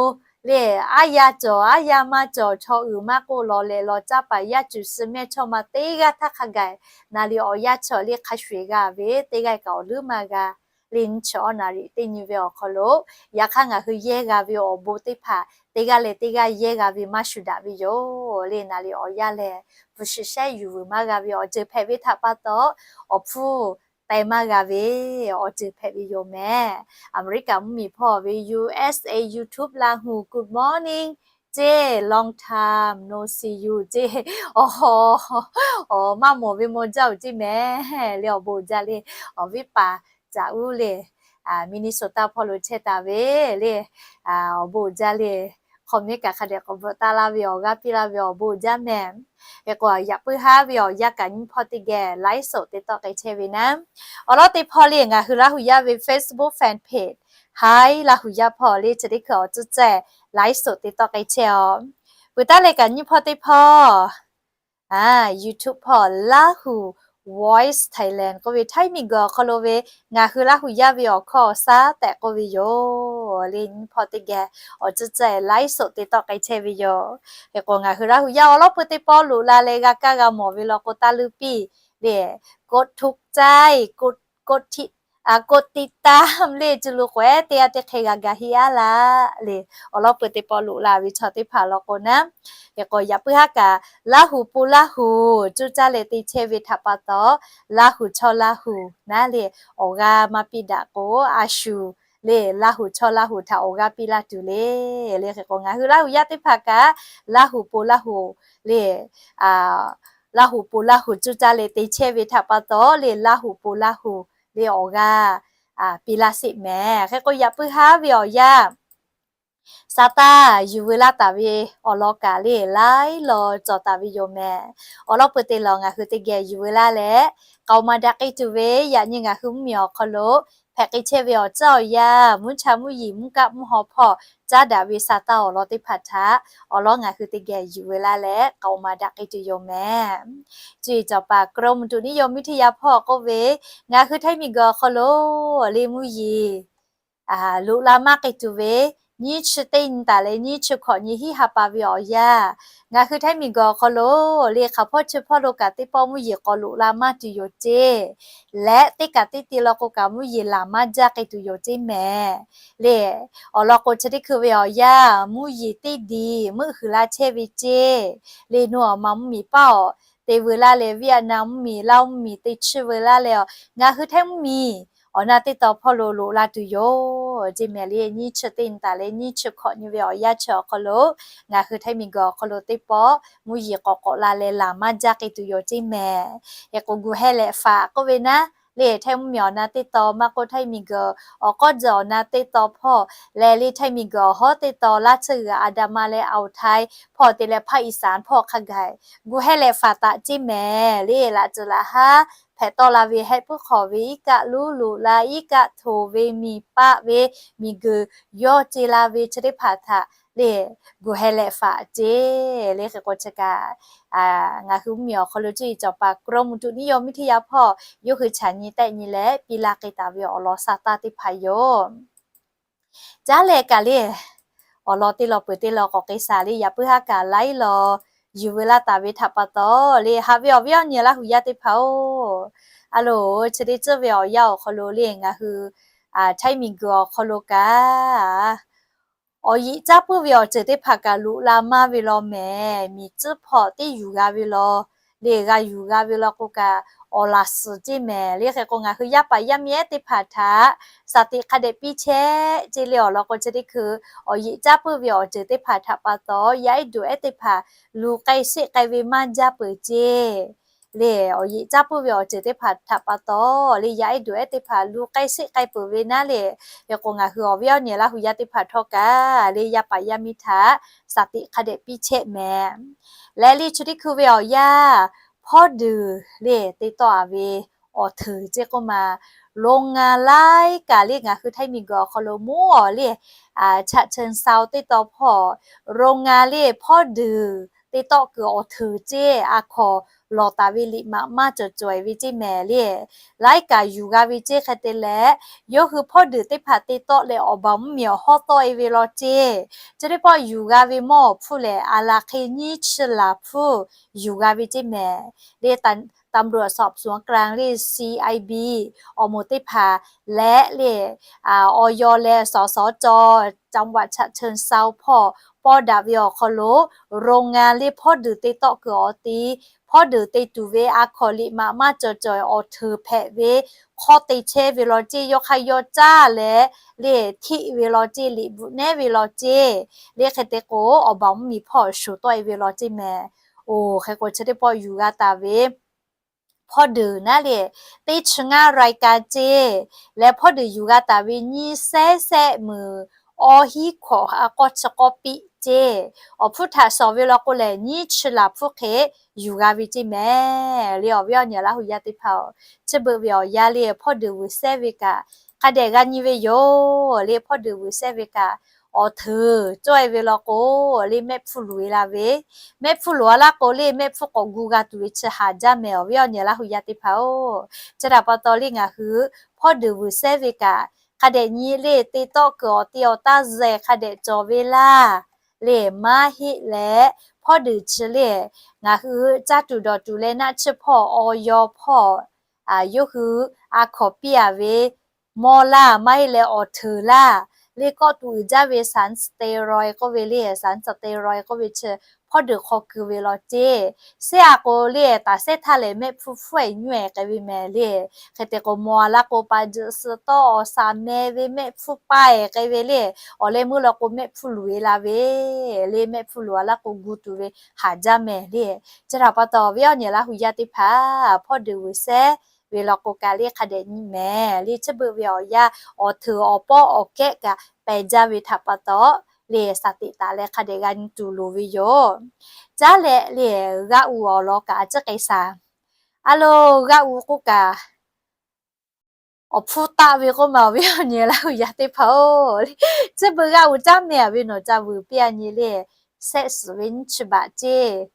le, aˉ yaˇ cawˬ aˉ yaˇ maˇ cawˬ, chaw uiˍ maˇ k'oˆ, lawˬ lehˬ lawˬ caˇ paˍ yaˇ cuˬ suh mehˇ chawˇ ma teˇ g'aˇ htaˇ hk'a gaˬ na liꞈ awˬ yanˇ chi le hk'a shuˍ eˬ g'a ve teˇ g'aˇ kaꞈ awˬ leuˉ maˇ g'a. Le nyi chi awˬ naˍ riˍ teˇ nyi ve awˬ hk'aw lo, yaꞈ hk'aˇ ngaˬ hui yehˇ g'a ve awˬ bon teˇ hpaˍ teˇ g'aˇ leh teˇ g'aˇ yehˇ g'a ve maˇ shuˍ daꞈ ve yoˬ. Le naˍ riˍ awˬ yanˇ lehˬ, bvuhꞈ shiˍ shehˉ yuˬ vuiˬ maˇ g'a ve awˬ ceuˬ hpehꞈ ve htaꞈ pa taw, awˬ hpfuhˇ teh maˇ g'a ve awˬ ceuˬ hpehꞈ ve yoˬ mehˍ. Aˍmeˍriˆkaˍ mvuhˇmiˬ hpawˇ ve U S A YouTube Laˇ hu, good morning ceˇ, long time no see you ceˇ. Awˬ, maˇ mawˬ ve maw jaˇ-oˬ ceˇ mehˍ. Le awˬ bon jaˇ le, awˬ viˉ paˍ caꞈ uˉ le, Minnesota hpawˇ lo chehˇ taˍ ve le, awˬ bon jaˇ le, hk'aw miˉ kaꞈ hk'a dehꞈ k'awꞈ bvuhꞈ taˍ laˇ ve awˬ g'aˇ piˇ laˇ ve awˬ bon jaˇ mehˍ. Hk'e k'o, yaꞈ puiˉ haˉ ve awˬ yanˇ kaꞈ nyiˇ hpawˇ teˇ geh laiˉ soꞈ te tawˆ k'ai chehˇ ve naˉ, awˬ lawn teˇ hpawˇ le ngaˬ hui Laˇ hu yaˇ ve Facebook fan page Hi Laˇ hu yaˇ hpawˇ le chi teˇ hkui awˬ cuˇ ceh laiˉ soꞈ te tawˆ k'ai chehˇ-oˬ. Peuˬ taˉ leh kaꞈ nyiˇ hpawˇ teˇ hpawˇ YouTube hpawˇ Laˇ hu Voice Thailand k'oˆ ve Htaiˇ miˬguiˬ awˬ hk'aw lo ve ngaˬ hui Laˇ hu yaˇ ve awˬ hkawˇ awˬ shaˉ tehꞈ k'oˆ ve yoˬ. Le nyiˇ hpawˇ teˇ geh awˬ cuˇ ceh laiˉ soꞈ te tawˆ k'ai chehˇ ve yoˬ. Hk'e k'o, ngaˬ hui Laˇ hu yaˇ awˬ lawn peu teˇ pawˆ loꞈ la leh g'a kaˇ g'a mawˬ ve law k'o, taˇ leuˉ piˇ le, กดถูกใจ กด กดติดตาม le cuˇ lo k'o ehˉ teˇ g'aˇ teˇ hk'e g'a gaˬ heˆ aˉ laˇ le. Awˬ lawn peu teˇ pawˆ loꞈ la ve chaw teˇ hpaˍ law k'o naˉ, hk'e k'o yaꞈ puiˉ haˉ kaꞈ Laˇ hu po Laˇ hu cuˇ caˇ leh te chehˇ ve htaꞈ pa taw, Laˇ hu chaw Laˇ hu naˉ le awˬ g'aˇ maˇ piˇ daꞈ k'o, a shu le Laˇ hu chaw Laˇ hu htaꞈ awˬ g'aˇ piˇ laˇ tuˬ le. Le hk'e k'o, ngaˬ hui Laˇ hu yaˇ teˇ hpaˍ kaꞈ Laˇ hu po Laˇ hu le Laˇ hu po Laˇ hu cuˇ caˇ leh te chehˇ ve htaꞈ pa taw le, Laˇ hu po Laˇ hu le awˬ g'aˇ piˇ laˇ sheˍ mehˍ. Hk'e k'o, yaꞈ puiˉ haˉ ve awˬ yanˇ sa taˇ yuˬ veu laˇ taˍ ve awˬ lawn kaꞈ le laiˉ law cawˬ taˍ ve yoˬ mehˍ. Awˬ lawn peu te lawˬ ngaˬ hui teˇ geh yuˬ veu laˇ leh, k'aoˍ maˍ daꞈ k'ai tuˬ ve yaꞈ nyi ngaˬ hui mvuhˇmiˬ awˬ hk'aw lo hpehꞈ k'ai chehˇ ve awˬ tcuhˉ awˬ yanˇ, mvuhˇ cha mvuhˇ yeˬ mvuhˇ kaˆ mvuhˇ haw hpawˇ caˉ daꞈ ve sa taˇ awˬ lawn teˇ hpaˍ htaꞈ awˬ lawn ngaˬ hui teˇ geh yuˬ veu laˇ leh k'aoˍ maˍ daꞈ k'ai tuˬ yoˬ mehˍ. Cuˇ yiˍ cawˬ paˍ กรมอุตุนิยมวิทยา hpawˇ k'oˆ ve, ngaˬ hui Htaiˇ miˬguiˬ awˬ hk'aw lo le mvuhˇ yeˬ loꞈ la maˇ k'ai tuˬ ve, nyiˇ chi teˇ nyi taˍ leh nyiˇ chi hkawꞈ nyi hiˉ ha pa ve awˬ yanˇ, ngaˬ hui Htaiˇ miˬguiˬ awˬ hk'aw lo le hk'aˬ hpawˇ chi hpawˇ lo kaꞈ teˇ pawˆ mvuhˇ yeˬ k'awꞈ loꞈ la maˇ tuˬ yoˬ ceˇ. Leh teˇ kaꞈ teˇ te law k'o kaꞈ mvuhˇ yeˬ laˬ maˇ jaˇ k'ai tuˬ yoˬ ceˇ mehˍ. Le awˬ lawn k'o, chi teˇ hkui ve awˬ yanˇ mvuhˇ yeˬ teˇ diˬ meuˆ huiˍ la chehˇ ve ceˇ. Le nu awˬ ma mvuhˇmiˬ paˇ awˬ te veu laˇ leh, Vietnam mvuhˇmiˬ, Laˇ mvuhˇmiˬ te chiˇ veu laˇ leh, ngaˬ hui Htaiˇ mvuhˇmiˬ awˬ na teˇ taw hpawˇ lo loꞈ la tuˬ yoˬ ceˇ mehˍ. Le nyiˇ chi teˇ nyi taˍ leh nyiˇ chi hkawꞈ nyi ve awˬ yanˇ chi awˬ hk'aw lo ngaˬ hui Htaiˇ miˬguiˬ awˬ hk'aw lo teˇ pawˆ mvuhˇ yeˬ k'awꞈ k'awꞈ la leh laˬ maˇ jaˇ k'ai tuˬ yoˬ ceˇ mehˍ. Hk'e k'o, gu heh lehꞈ faˍ k'oˆ ve naˉ, le Htaiˇ mvuhˇmiˬ awˬ na teˇ taw maˇ k'oˆ, Htaiˇ miˬguiˬ awˬ k'awˉ dzuhꞈ awˬ na teˇ taw hpawˇ leh, le Htaiˇ miˬguiˬ awˬ hawˉ teˇ taw Laˇ tsuhˇ g'uiˬ อันดามัน leh อ่าวไทย hpawˇ te leh ภาคอีสาน hpawˇ hk'a gaˬ gu heh lehꞈ faˍ taꞈ ceˇ mehˍ. Le laꞈ tcuh laꞈ haˉ hpehꞈ tawˆ la ve hehˆ puiˉ hk'awꞈ ve iˉ kaˆ luˉ loꞈ la, iˉ kaˆ htoˍ ve miˬ paˆ ve miˬguiˬ yawˇ ce la ve chi teˇ hpaˍ htaꞈ le gu heh lehꞈ faˍ ceˇ. Le hk'e k'o, chi kaꞈ ngaˬ hui mvuhˇmiˬ awˬ hk'aw lo cuˇ yiˍ cawˬ paˍ กรมอุตุนิยมวิทยา hpawˇ yawˇ hui chaꞈ nyi tehˆ nyi leh piˇ laˇ k'ai taˍ ve awˬ lawn sa taˇ teˇ hpaˍ yoˬ. Caˉ leh kaꞈ le awˬ lawn teˇ lawn peuˬ teˇ lawn k'awꞈ k'ai shaˍ le, yaꞈ puiˉ haˉ kaꞈ laiˉ law yuˬ veu laˇ taˍ ve htaꞈ pa taw le, haꞈ ve awˬ viˉ awˬ nyi Laˇ hu yaˇ teˇ hpaˍ-oˬ, a loˍ, chi teˇ tcuhˉ ve awˬ yanˇ awˬ hk'aw lo le ngaˬ hui Htaiˇ miˬguiˬ awˬ hk'aw lo kaꞈ awˬ yeꞈ caˉ puiˉ ve awˬ ceuˬ teˇ hpaˍ kaꞈ loꞈ la maˇ ve law mehˍ. Miˬ tcuhˉ hpawˇ teˇ yuˬ g'a ve law le, g'a yuˬ g'a ve law k'o kaꞈ awˬ laˬ suhˍ ceˇ mehˍ. Le hk'e k'o, ngaˬ hui yaˇ paˍ yaˇ miˇ ehˉ teˇ hpaˍ htaꞈ shaˍ tiꞈ hk'a dehꞈ piˇ chehˇ ceˇ le. Awˬ lawn k'o, chi teˇ hkui awˬ yeꞈ caˉ puiˉ ve awˬ ceuˬ teˇ hpaˍ htaꞈ pa taw, yaˇ ehˉ duˬ ehˉ teˇ hpaˍ lu k'ai sheˆ k'ai ve maˇ jaˇ peuˬ ceˇ. Le awˬ yeꞈ caˉ puiˉ ve awˬ ceuˬ teˇ hpaˍ htaꞈ pa taw le, yaˇ ehˉ duˬ ehˉ teˇ hpaˍ lu k'ai sheˆ k'ai peuˬ ve naˉ le. Hk'e k'o, ngaˬ hui awˬ viˉ awˬ nyi Laˇ hu yaˇ teˇ hpaˍ htawˇ kaꞈ le yaˇ paˍ yaˇ miˇ htaꞈ shaˍ tiꞈ hk'a dehꞈ piˇ chehˇ mehˍ. Leh le chi teˇ hkui ve awˬ yanˇ hpawˇ duˬ le te tawˆ a ve awˬ hteuˍ ceˇ k'oˆ ma, โรงงาน laiˉ kaꞈ le ngaˬ hui Htaiˇ miˬguiˬ awˬ hk'aw lo mvuhˇ awˬ le Chaꞈ cheun saoˍ teˇ taw hpawˇ โรงงาน le hpawˇ duˬ te tawˆ kuiˬ awˬ hteuˍ ceˇ a hkawˍ lawˬ taˍ ve liꞈ maꞈ maˇ cawˬ cawˬ e ve ceˇ mehˍ le. Laiˉ kaꞈ yuˬ g'a ve ceˇ hk'e te leh, yawˇ hui hpawˇ deuˬ teˇ hpaˍ te tawˆ leh awˬ baˬ mvuhˇmiˬ awˬ hawˉ tawˆ e ve law ceˇ. Chi teˇ pawˆ yuˬ g'a ve mawˇ awˬ hpfuhˇ lehˬ, aˬ laˬ hk'e nyiˇ chi laˬ hpfuhˇ yuˬ g'a ve ceˇ mehˍ le. ตำรวจสอบสวนกลาง le C I B awˬ moˍ teˇ hpaˍ leh le, awˬ yaw leh สสจ จังหวัดฉะเชิงเทรา hpawˇ paw daꞈ ve awˬ hk'aw lo, โรงงาน le hpawˇ deuˬ te tawˆ kuiˬ awˬ ti, hpawˇ deuˬ te tuˬ ve a hkawnˍ liꞈ maꞈ maˇ cawˬ cawˬ awˬ hteuˍ hpehꞈ ve hk'awˇ te chehˇ ve law ceˇ. Yawˇ hk'aˇ yawˇ caˇ leh le, hteˆ ve law ceˇ, liꞈ bvuhꞈ nehˉ ve law ceˇ. Le hk'e te k'o, awˬ baˬ mvuhˇmiˬ hpawˇ shuˍ tawˆ e ve law ceˇ mehˍ. Oˬ, hk'e k'o chi teˇ pawˆ yuˬ g'a taˍ ve hpawˇ deuˬ naˉ le, teˇ chi ngaˇ รายการ ceˇ. Leh hpawˇ deuˬ yuˬ g'a taˍ ve nyiˇ sehˉ sehˆ meunˍ awˇ hiˉ hkawꞈ a k'awˇ chi k'awˇ piˆ ceˇ. Awˬ hpfuhˇ htaꞈ shawˍ ve law k'o lehˬ, nyiˇ chi laˬ hpfuhˇ hk'e yuˬ g'a ve ceˇ mehˍ le. Awˬ viˉ awˬ nyi Laˇ hu yaˇ teˇ hpaˍ-oˬ, chi beuꞈ ve awˬ yanˇ le hpawˇ deuˬ vuiˬ sehˉ ve kaꞈ hk'a dehꞈ g'a nyi ve yoˬ le. Hpawˇ deuˬ vuiˬ sehˉ ve kaꞈ awˬ hteuˍ cawˇ e ve law k'o le, mehˆ hpfuhˇ luˬ e la ve, mehˆ hpfuhˇ luˬ a laˇ k'o le, mehˆ hpfuhˇ k'awꞈ gu g'a tuˬ ve chi haˍ jaˇ mehˍ. Awˬ viˉ awˬ nyi Laˇ hu yaˇ teˇ hpaˍ-oˬ, chi htaꞈ pa taw le ngaˬ hui hpawˇ deuˬ vuiˬ sehˉ ve kaꞈ hk'a dehꞈ nyi le. Te tawˆ kuiˬ awˬ ti awˬ taˇ zehˬ hk'a dehꞈ cawˬ ve laˇ le. Maˇ heˆ leh, hpawˇ deuˬ chi le ngaˬ hui caˇ tuˬ dawˬ tuˬ leh naˆ tsuhˇ hpawˇ awˬ yaw hpawˇ yawˇ hui a hkawnˍ piˇ a ve mawˇ laˇ, maˇ heˆ leh awˬ hteuˍ laˇ le. Kawˆ tuˬ uiˍ jaˇ ve สารสเตียรอยด์ k'oˆ ve le, สารสเตียรอยด์ k'oˆ ve chi hpawˇ deuˬ hk'aw keu ve law ceˇ. Sehˉ a k'o le, taˍ sehˉ htaˇ lehˬ mehˆ hpfuhˇ hpfuhˇ e nyuˇ e k'ai ve mehˍ le. Hk'e te k'o, mawˇ a laˇ k'o, ปลาเยอะ suh tawˇ awˬ saˍ meh ve mehˆ hpfuhˇ paˇ e k'ai ve le. Awˬ leh meuˇ law k'o, mehˆ hpfuhˇ luˬ e la ve le. Mehˆ hpfuhˇ luˬ a laˇ k'o, gu tuˬ ve haˍ jaˇ mehˍ le. Chi htaꞈ pa taw, awˬ viˉ awˬ nyi Laˇ hu yaˇ teˇ hpaˍ hpawˇ deuˬ vuiˬ sehˉ ve law k'o kaꞈ le hk'a dehꞈ nyi mehˍ le. Chi beuꞈ ve awˬ yanˇ awˬ hteuˍ awˬ pawˆ awˬ kehˉ kaꞈ pehˬ jaˇ ve htaꞈ pa taw le, shaˍ teꞈ taˍ leh hk'a dehꞈ g'a nyi tuˬ loˍ ve yoˬ. Caˉ leh le, g'aˆ uˬ awˬ lawn kaꞈ a ciˉ k'ai shaˍ. A lo, g'aˆ uˬ k'oˆ kaꞈ awˬ hpfuhˇ taˆ ve k'oˆ ma, awˬ viˉ awˬ nyi Laˇ hu yaˇ teˇ hpaˍ-oˬ, chi beuꞈ g'aˆ uˬ caˇ meh a ve nawˬ ca vuiˬ piˇ a nyi le, sehˆ suhˍ ve nyiˇ chi baꞈ ceˇ.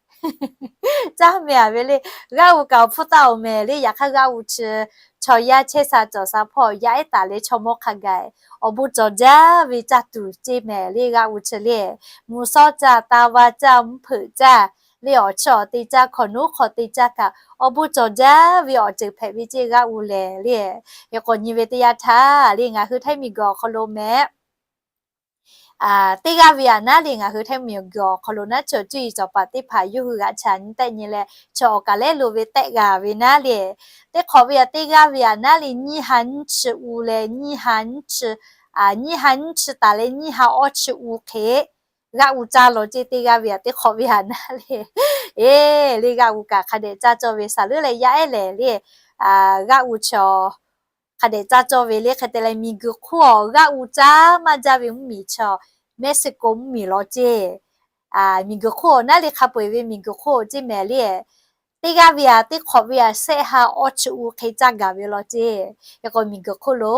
Caˇ meh a ve le, g'aˆ uˬ kaꞈ awˬ hpfuhˇ taˆ-oˬ mehˍ le. Yaꞈ hk'aˇ g'aˆ uˬ chi chaw yaˇ chehˇ sha cawˬ sha hpawˇ yaˇ ehˉ taˍ leh chaw mawˇ hk'a gaˬ awˬ bon cawˬ jaˇ ve caˇ tuˬ ceˇ mehˍ le. G'aˆ uˬ chi le, mvuhˇ shawˉ caˇ, taˇ vaˇ caˇ, mvuhˇ hpeuꞈ caˇ le, awˬ chiˇ awˬ te caˇ, hk'awꞈ nuˉ hk'awꞈ te caˇ kaꞈ awˬ bon cawˬ jaˇ ve awˬ ceuˬ hpehꞈ ve ceˇ g'aˆ uˬ lehˬ le. Hk'e k'o nyi ve teˇ yanˇ htaˇ le, ngaˬ hui Htaiˇ miˬguiˬ awˬ hk'aw lo mehˍ teˇ g'aˇ ve aꞈ naˉ le, ngaˬ hui Htaiˇ miˬguiˬ awˬ hk'aw lo naˉ chaw cuˇ yiˍ cawˬ paˍ teˇ hpaˍ yawˇ hui g'aꞈ chaꞈ nyi tehˆ nyi leh, chaw awˬ kaˍ lehˉ lo ve tehˆ g'a ve naˉ le, teˇ hk'awꞈ ve aꞈ teˇ g'aˇ ve aꞈ naˉ le, nyiˇ ha nyiˇ chi u leh nyiˇ ha nyiˇ chi, nyiˇ ha nyiˇ chi taˍ leh nyiˇ ha awˇ chi u hk'e g'aˆ uˬ caˇ law ceˇ. Teˇ g'aˇ ve aꞈ teˇ hk'awꞈ ve aꞈ naˉ le, e le g'aˆ uˬ kaꞈ hk'a dehꞈ caˇ cawˇ ve saˍ leuˉ leh yaˇ ehˉ lehˬ le, g'aˆ uˬ chi hk'a dehꞈ caˇ cawˇ ve le. Hk'e te leh miˬguiˬ hk'oˆ awˬ g'aˆ uˬ caˇ maˇ jaˇ ve mvuhˇmiˬ chi Mexico mvuhˇmiˬ law ceˇ. Miˬguiˬ hk'oˆ awˬ naˉ le hk'a peu-eˬ ve miˬguiˬ hk'oˆ ceˇ mehˍ le, teˇ g'aˇ ve aꞈ teˇ hk'awꞈ ve aꞈ sehˆ ha awˇ chi u hk'e caˇ gaˬ ve law ceˇ. Hk'e k'o miˬguiˬ hk'oˆ lo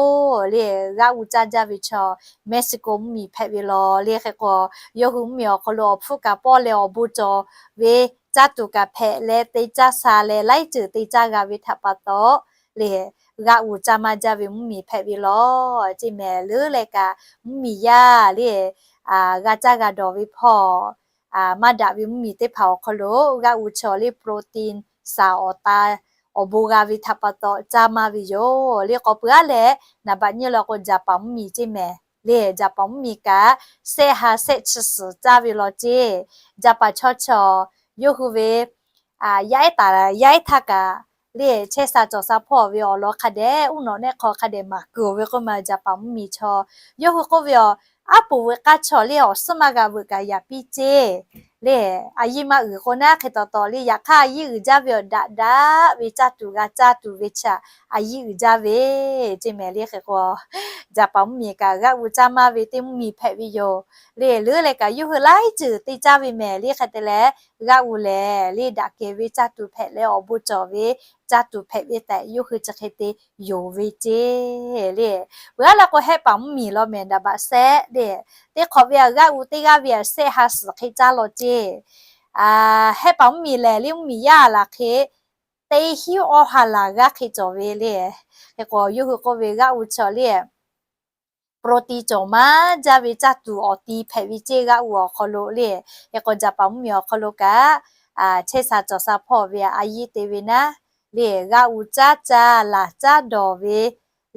le g'aˆ uˬ caˇ jaˇ ve chi Mexico mvuhˇmiˬ hpehꞈ ve law le. Hk'e k'o yawˇ hui mvuhˇmiˬ awˬ hk'aw lo awˬ hpfuhˇ kaꞈ pawˆ leh awˬ bon cawˬ ve caˇ tuˬ kaꞈ hpehꞈ leh te caˇ sha leh laiˉ ceuˬ te caˇ g'a ve htaꞈ pa taw le, g'aˆ uˬ caˇ maˇ jaˇ ve mvuhˇmiˬ hpehꞈ ve law ceˇ mehˍ. Leuˉ leh kaꞈ mvuhˇmiˬ yaˇ le g'a caˇ g'a dawˬ ve hpawˇ maˇ daꞈ ve mvuhˇmiˬ teˇ hpaˍ awˬ hk'aw lo g'aˆ uˬ chi le protein saˍ awˬ ta awˬ bon g'a ve htaꞈ pa taw caˇ maˇ ve yoˬ le. K'awꞈ peuˬ aˉ leh, naˍ baꞈ nyiˇ law k'o Jaˍpaˍ mvuhˇmiˬ ceˇ mehˍ le. Jaˍpaˍ mvuhˇmiˬ kaꞈ sehˆ ha sehˆ chi suhˍ caˇ ve law ceˇ. Jaˍpaˍ chaw chi yawˇ hui ve yaˇ ehˉ taˍ yaˇ ehˉ htaˇ kaꞈ le chehˇ sha cawˬ sha hpawˇ ve awˬ lawn hk'a dehꞈ uˉ nawꞈ nehˆ hk'aw hk'a dehꞈ maˍ kuiˬ ve k'oˆ ma Jaˍpaˍ mvuhˇmiˬ chaw. Yawˇ hui k'oˆ ve aˬ, aˉ poꞈ veuꞈ k'aˇ chaw le awˬ suhˉ maˇ g'a veuꞈ kaꞈ yaꞈ piˇ ceˇ le. A yiˇ maˇ uiˍ k'o naˉ hk'e taw taw le, yaꞈ hk'aˇ a yiˇ uiˍ jaˇ ve awˬ daꞈ daꞈ ve caˇ tuˬ g'a caˇ tuˬ ve chi a yiˇ uiˍ jaˇ ve ceˇ mehˍ le. Hk'e k'o Jaˍpaˍ mvuhˇmiˬ kaꞈ g'aˆ uˬ caˇ maˇ ve teˇ mvuhˇmiˬ hpehꞈ ve yoˬ le. Leuˉ leh kaꞈ yawˇ hui laiˉ ceuˬ te caˇ ve mehˍ le. Hk'e te leh g'aˆ uˬ lehˬ le daꞈ kehˬ ve caˇ tuˬ hpehꞈ leh awˬ bon cawˬ ve caˇ tuˬ hpehꞈ ve tehꞈ yawˇ hui chi hk'e te yonˍ ve ceˇ le. Peuˬ aˉ leh k'o Hehˆ paˍ mvuhˇmiˬ law mehˍ daꞈ baꞈ sehˆ le, teˇ hk'awꞈ ve aꞈ g'aˆ uˬ teˇ g'aˇ ve aꞈ sehˆ ha suhˍ hk'e caˇ law ceˇ. Hehˆ paˍ mvuhˇmiˬ lehˬ le mvuhˇmiˬ yaˇ laˬ hk'e teˇ hinˉ awˇ ha laˬ g'aˇ hk'e cawˬ ve le. Hk'e k'o yawˇ hui k'oˆ ve g'aˆ u chaw le protein cawˬ maˇ jaˇ ve caˇ tuˬ awˬ ti hpehꞈ ve ceˇ g'aˆ u awˬ hk'aw lo le. Hk'e k'o Jaˍpaˍ mvuhˇmiˬ awˬ hk'aw lo kaꞈ chehˇ sha cawˬ sha hpawˇ ve a yiˇ te ve naˉ le, g'aˆ u caˉ caˇ laˬ caˉ dawˬ ve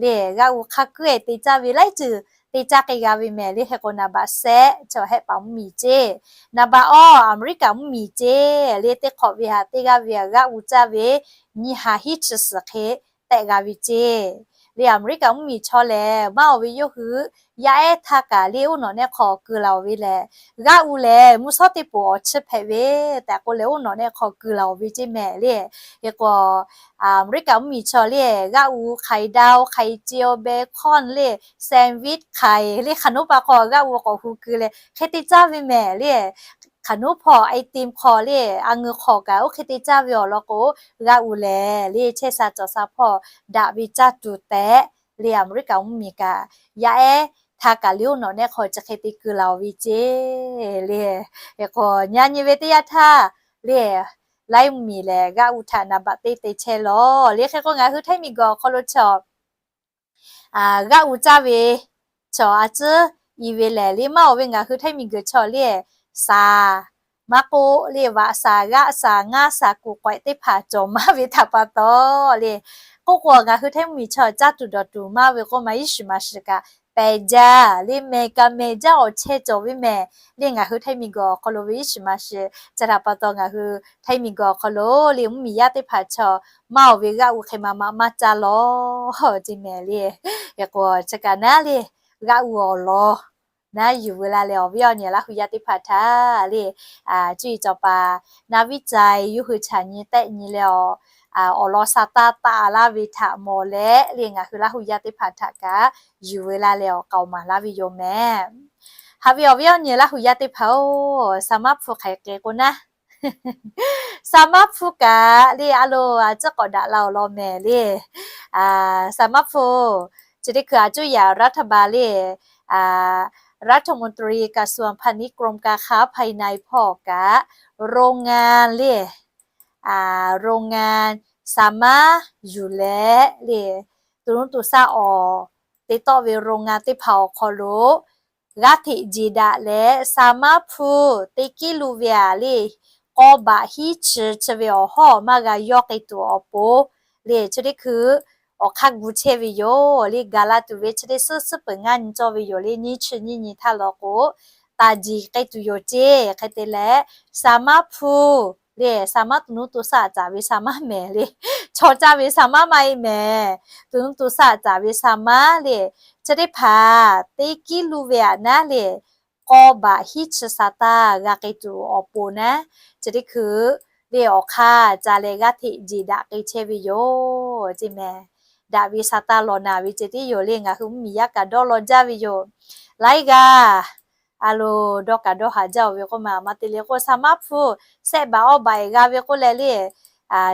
le, g'aˆ u hk'a kuiˉ-e te caˇ ve laiˉ ceuˬ te caˇ k'ai g'a ve mehˍ le. Hk'e k'o naˍ baꞈ shehˆ chaw Hehˆ paˍ mvuhˇmiˬ ceˇ, naˍ baꞈ awˇ Aˍmeˍriˆkaˍ mvuhˇmiˬ ceˇ le. Teˇ hk'awꞈ ve htaꞈ teˇ g'aˇ ve htaꞈ g'aˆ u caˇ ve nyiˇ ha hiˉ chi suhˍ hk'e tehˆ g'a ve ceˇ le. Aˍmeˍriˆkaˍ mvuhˇmiˬ chaw lehˬ maˇ oˬ ve yawˇ hui yaˇ ehˉ htaˇ kaꞈ le oˇ nawꞈ nehˆ hk'aw keu laˬ oˬ ve lehˬ, g'aˆ u lehˬ mvuhˇ shawˉ teˇ poˍ awˬ chi hpehꞈ ve tehꞈ k'oˆ leh oˇ nawꞈ nehˆ hk'aw keu laˬ oˬ ve ceˇ mehˍ le. Hk'e k'o Aˍmeˍriˆkaˍ mvuhˇmiˬ chaw le g'aˆ u hk'aiˍ daw hk'aiˍ ce awˬ beh hkawˇ le, sandwich hk'aiˍ le, hk'aˬ naˉ pa hk'aw g'aˆ u k'awꞈ hu keu leh hk'e te caˇ ve mehˍ le. Hk'aˬ naˉ hpawˇ item hk'aw le, a ngeu hk'aw kaꞈ oˇ hk'e te caˇ ve awˬ lawn k'o, g'aˆ u lehˬ le chehˇ sha cawˬ sha hpawˇ daꞈ ve caˇ tuˬ tehꞈ le Aˍmeˍriˆkaˍ mvuhˇmiˬ kaꞈ yaˇ ehˉ htaˇ kaꞈ le oˇ nawꞈ nehˆ hk'aw chi hk'e te keu laˬ oˬ ve ceˇ le. Hk'e k'o nyi nyi ve teˇ yanˇ htaˇ le laiˉ mvuhˇmiˬ lehˬ g'aˆ u htaꞈ naˍ baꞈ teˇ te chehˇ lawˬ le. Hk'e k'o ngaˬ hui Htaiˇ miˬguiˬ awˬ hk'aw lo chaw g'aˆ u caˇ ve chaw a ciˉ i ve lehˬ le maˇ oˬ ve ngaˬ hui Htaiˇ miˬguiˬ chaw le, shaˍ maˇ k'oˆ le vaꞈ shaˍ g'aˆ shaˍ ngaˇ shaˍ kuˬ k'awehꞈ teˇ hpaˍ cawˬ maˇ ve htaꞈ pa taw le, k'oˆ k'o ngaˬ hui Htaiˇ mvuhˇmiˬ chaw caˇ tuˬ dawˬ tuˬ maˇ ve k'oˆ ma iˉ shiˍ ma shiˍ kaꞈ pehˬ jaˇ le mehˬ kaꞈ mehˬ jaˇ awˬ chehˇ cawˬ ve mehˍ le. Ngaˬ hui Htaiˇ miˬguiˬ awˬ hk'aw lo ve iˉ shiˍ ma shiˍ chi htaꞈ pa taw ngaˬ hui Htaiˇ miˬguiˬ awˬ hk'aw lo le mvuhˇmiˬ yaˇ teˇ hpaˍ chaw maˇ oˬ ve g'aˆ u hk'e ma ma maˇ caˇ lawˬ ceˇ mehˍ le. Hk'e k'o chi kaꞈ naˉ le g'aˆ u awˬ lawn naˉ yuˬ veu la leh awˬ viˉ awˬ nyi Laˇ hu yaˇ teˇ hpaˍ htaꞈ le cuˇ yiˍ cawˬ paˍ naˉ viˉ cai yawˇ hui chaꞈ nyi tehˆ nyi leh awˬ lawn sha taˇ taˆ laˇ ve htaꞈ mawˬ leh le ngaˬ hui Laˇ hu yaˇ teˇ hpaˍ htaꞈ kaꞈ yuˬ veu la leh awˬ k'aoˍ maˍ laˇ ve yoˬ mehˍ. Haꞈ ve awˬ viˉ awˬ nyi Laˇ hu yaˇ teˇ hpaˍ-oˬ, sha maˉ hpu hk'aiˍ k'ai k'o naˉ sha maˉ hpu kaꞈ le a loˬ a ciˉ k'awꞈ daꞈ la awˬ lawn mehˍ le. Sha maˉ hpu chi teˇ hkui a cuˇ yaꞈ รัฐบาล le รัฐมนตรีกระทรวงพาณิชย์ กรมการค้าภายใน hpawˇ kaꞈ โรงงาน le โรงงาน sha maˉ yuˬ leh le tuˬ nuˇ tuˬ shaˆ awˬ te tawˆ ve โรงงาน teˇ hpaˍ awˬ hk'aw lo g'aˇ hteꞈ jeˬ daꞈ leh sha maˉ hpu teˇ kiˉ lu ve aꞈ le k'aw baꞈ hiˉ chi chi ve awˬ hawˉ maˇ g'a yawˇ k'ai tuˬ awˬ pon le chi teˇ hkui awˬ hk'aˇ gu chehˇ ve yoˬ le. Gaˬ la tuˬ ve chi teˇ suhˉ suhˉ peuˬ ngaˇ nyi cawˇ ve yoˬ le. Nyiˇ chi nyiˇ nyi htaˇ law k'o taˍ jeˬ k'ai tuˬ yoˬ ceˇ. Hk'e te leh sha maˉ hpu le sha maˉ tuˬ nuˇ tuˬ shaˆ aꞈ caˍ ve sha maˉ mehˍ le. Chaw caˇ ve sha maˉ maˇ heˆ mehˍ. Tuˬ nuˇ tuˬ shaˆ aꞈ caˍ ve sha maˉ le chi teˇ hpaˍ teˇ kiˉ lu ve aꞈ naˉ le k'aw baꞈ hiˉ chi sha taˇ g'a k'ai tuˬ awˬ pon naˉ chi teˇ hkui le awˬ hk'aˇ ca leh g'aˇ hteꞈ jeˬ daꞈ k'ai chehˇ ve yoˬ ceˇ mehˍ. Daꞈ ve sha taˇ lawˬ naˍ ve ceh tiˉ yoˬ le. Ngaˬ hui mvuhˇmiˬ yaˇ kaꞈ dawˇ law jaˇ ve yoˬ. Laiˉ g'aˇ a loˬ dawˇ kaꞈ dawˇ haˍ jaˇ oˬ ve k'oˆ ma maˇ te le k'o sha maˉ hpu sehˆ baꞈ awˇ baꞈ eˬ g'a ve k'oˆ leh le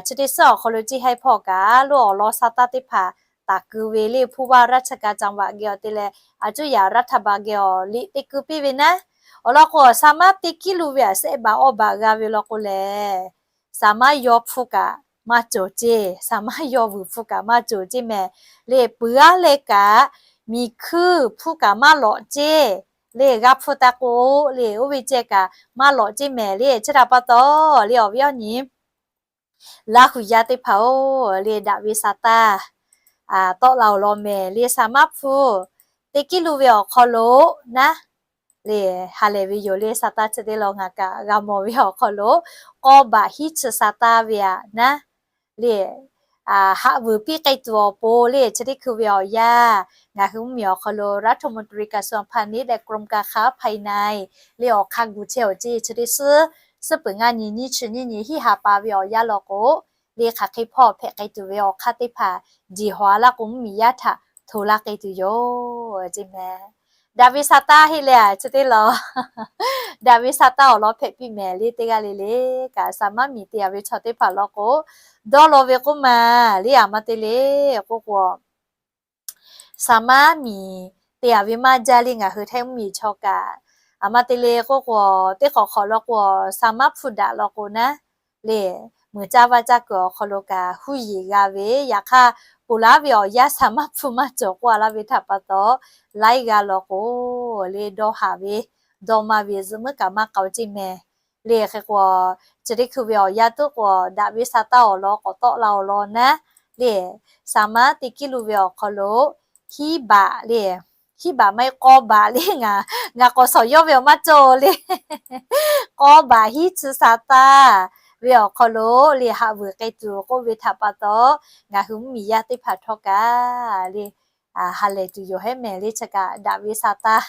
chi teˇ suhˉ awˬ hk'aw lo ceˇ haiˉ hpawˇ kaꞈ loˇ awˬ lawn sha taˇ teˇ hpaˍ taˍ keu ve le ผู้ว่าราชการจังหวัด geh awˬ te leh a cuˇ yaꞈ รัฐบาล geh awˬ liꞈ te keu piˇ ve naˉ. Awˬ lawn k'o sha maˉ teˇ kiˉ lu ve aꞈ sehˆ baꞈ awˇ baꞈ g'a ve law k'o lehˬ sha maˉ yaw hpu kaꞈ maˇ cawˬ ceˇ. Sha maˉ yaw vuiˬ hpu kaꞈ maˇ cawˬ ceˇ mehˍ le. Peuˬ aˉ leh kaꞈ miˬ hkuiˇ hpu kaꞈ maˇ lawꞈ ceˇ le. G'a hpu taˇ k'o le oˇ ve ceh kaꞈ maˇ lawꞈ ceˇ mehˍ le. Chi htaꞈ pa taw le awˬ viˉ awˬ nyi Laˇ hu yaˇ teˇ hpaˍ-oˬ le daꞈ ve sha taˇ tawˆ la awˬ lawn mehˍ le. Sha maˉ hpu teˇ kiˉ lu ve awˬ hk'aw lo naˉ le ha lehˬ ve yoˬ le. Sha taˇ chi teˇ law ngaˬ kaꞈ g'a mawˬ ve awˬ hk'aw lo k'aw baꞈ hiˉ chi sha taˇ ve aꞈ naˉ le haꞈ vuiˬ piˇ k'ai tuˬ awˬ pon le chi teˇ hkui ve awˬ yanˇ ngaˬ hui mvuhˇmiˬ awˬ hk'aw lo รัฐมนตรีกระทรวงพาณิชย์ และกรมการค้าภายใน le awˬ hk'aˇ gu chehˇ awˬ ceˇ chi teˇ suhˉ suhˉ peuˬ ngaˇ nyi nyiˇ chi nyiˇ nyi hiˆ ha pa ve awˬ yanˇ law k'o le hk'aˬ hk'e hpawˇ hpehꞈ k'ai tuˬ ve awˬ hk'aˇ teˇ hpaˍ jeˬ haw a laˇ k'o mvuhˇmiˬ yaˇ htaꞈ hto laˇ k'ai tuˬ yoˬ ceˇ mehˍ. Daꞈ ve sha taˇ heˆ leh a chi teˇ law daꞈ ve sha taˇ awˬ lawn hpehꞈ piˇ mehˍ le. Teˇ g'aˇ le le kaꞈ sha maˉ miˬ te a ve chaw teˇ hpaˍ law k'o dawˇ law ve k'oˆ ma le aˬ ma te le k'oˆ k'o sha maˉ miˬ te a ve maˇ jaˇ le. Ngaˬ hui Htaiˇ mvuhˇmiˬ chaw kaꞈ Aˬ ma te le k'oˆ k'o, teˇ hk'awꞈ hk'awꞈ law k'o, saˍ maˇ hpu daꞈ law k'o naˉ le, muiˬ caˇ vaˇ caˇ kuiˬ awˬ hk'aw lo kaꞈ huˉ yeˬ g'a ve, yaꞈ hk'aˇ ponˬ laˉ ve awˬ yanˇ saˍ maˇ hpu maˇ cawˬ k'oˆ a laˇ ve htaꞈ pa taw, laiˉ g'aˇ law k'o le dawˇ haˍ ve, dawˇ maˇ ve zuhꞈ muiˉ kaꞈ maˇ k'aoˍ ceˇ mehˍ. Le hk'e k'o, chi teˇ hkui ve awˬ yanˇ tuˉ k'o, daꞈ ve sa taˇ awˬ lawn k'awꞈ tawˆ la awˬ lawn naˉ le, saˍ maˇ teˇ kiˉ lu ve awˬ hk'aw lo hiˉ baꞈ le, hiˉ baꞈ maˇ heˆ k'awˇ baꞈ le, ngaˬ k'awꞈ shawˍ yawˇ ve awˬ maˇ cawˬ le. K'awˇ baꞈ hiˉ chi sa taˇ ve awˬ hk'aw lo le haꞈ vuiˬ k'ai tuˬ k'oˆ ve htaꞈ pa taw, ngaˬ hui mvuhˇmiˬ yaˇ teˇ hpaˍ htawˇ kaꞈ le ha lehˬ tuˬ yoˬ hehˉ mehˍ le. Chi kaꞈ daꞈ ve sa taˇ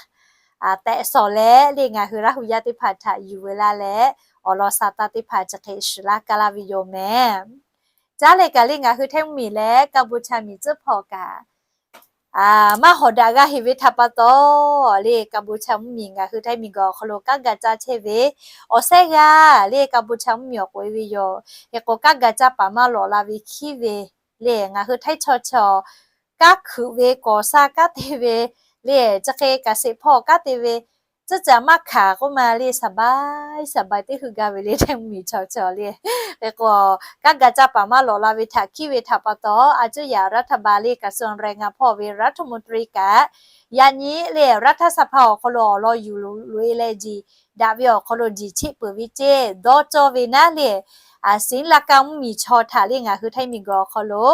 tehꞈ shawˍ leh le ngaˬ hui Laˇ hu yaˇ teˇ hpaˍ htaꞈ yuˬ ve laˇ leh, awˬ lawn sa taˇ teˇ hpaˍ chi hk'e shiˍ laˇ kaˇ laˇ ve yoˬ mehˍ. Caˉ leh kaꞈ le ngaˬ hui Htaiˇ mvuhˇmiˬ leh Kaˇ bon cha miˬ tcuhˉ hpawˇ kaꞈ maˇ hawˍ daꞈ g'a heˍ ve htaꞈ pa taw, le Kaˇ bon cha mvuhˇmiˬ ngaˬ hui Htaiˇ miˬ guiˬ awˬ hk'aw lo kanˉ ga caˇ chehˇ ve awˬ sehˉ g'aˇ le Kaˇ bon cha mvuhˇmiˬ awˬ k'oꞈ e ve yoˬ. Hk'e k'o kanˉ ga caˇ paˍ maˇ lawꞈ la ve hkiˉ ve le ngaˬ hui Htaiˇ chaw chaw kanˉ hkuiꞈ ve kawˍ sha kanˉ te ve le, chi hk'e kaꞈ sheˍ hpawˇ kanˉ te ve, tcuhˉ caꞈ maˇ hkanˍ k'oˆ ma le saˍ baiˉ saˍ baiˉ teˇ hui gaˇ ve le Htaiˇ mvuhˇmiˬ chaw chaw le. Hk'e k'o kanˉ ga caˇ paˍ maˇ lawꞈ la ve htaꞈ hkiˉ ve htaꞈ pa taw, a cuˇ yaꞈ รัฐบาล le กระทรวงแรงงาน hpawˇ ve รัฐมนตรี kaꞈ yaꞈ nyi le รัฐสภา awˬ hk'aw lo awˬ lawn yuˬ loꞈ e leh jiˬ daꞈ ve awˬ hk'aw lo jiˬ cheˆ peuˬ ve ceˇ dawˇ cawˇ ve naˉ le, ศรีลังกา mvuhˇmiˬ chaw htaꞈ le ngaˬ hui Htaiˇ miˬ guiˬ awˬ hk'aw lo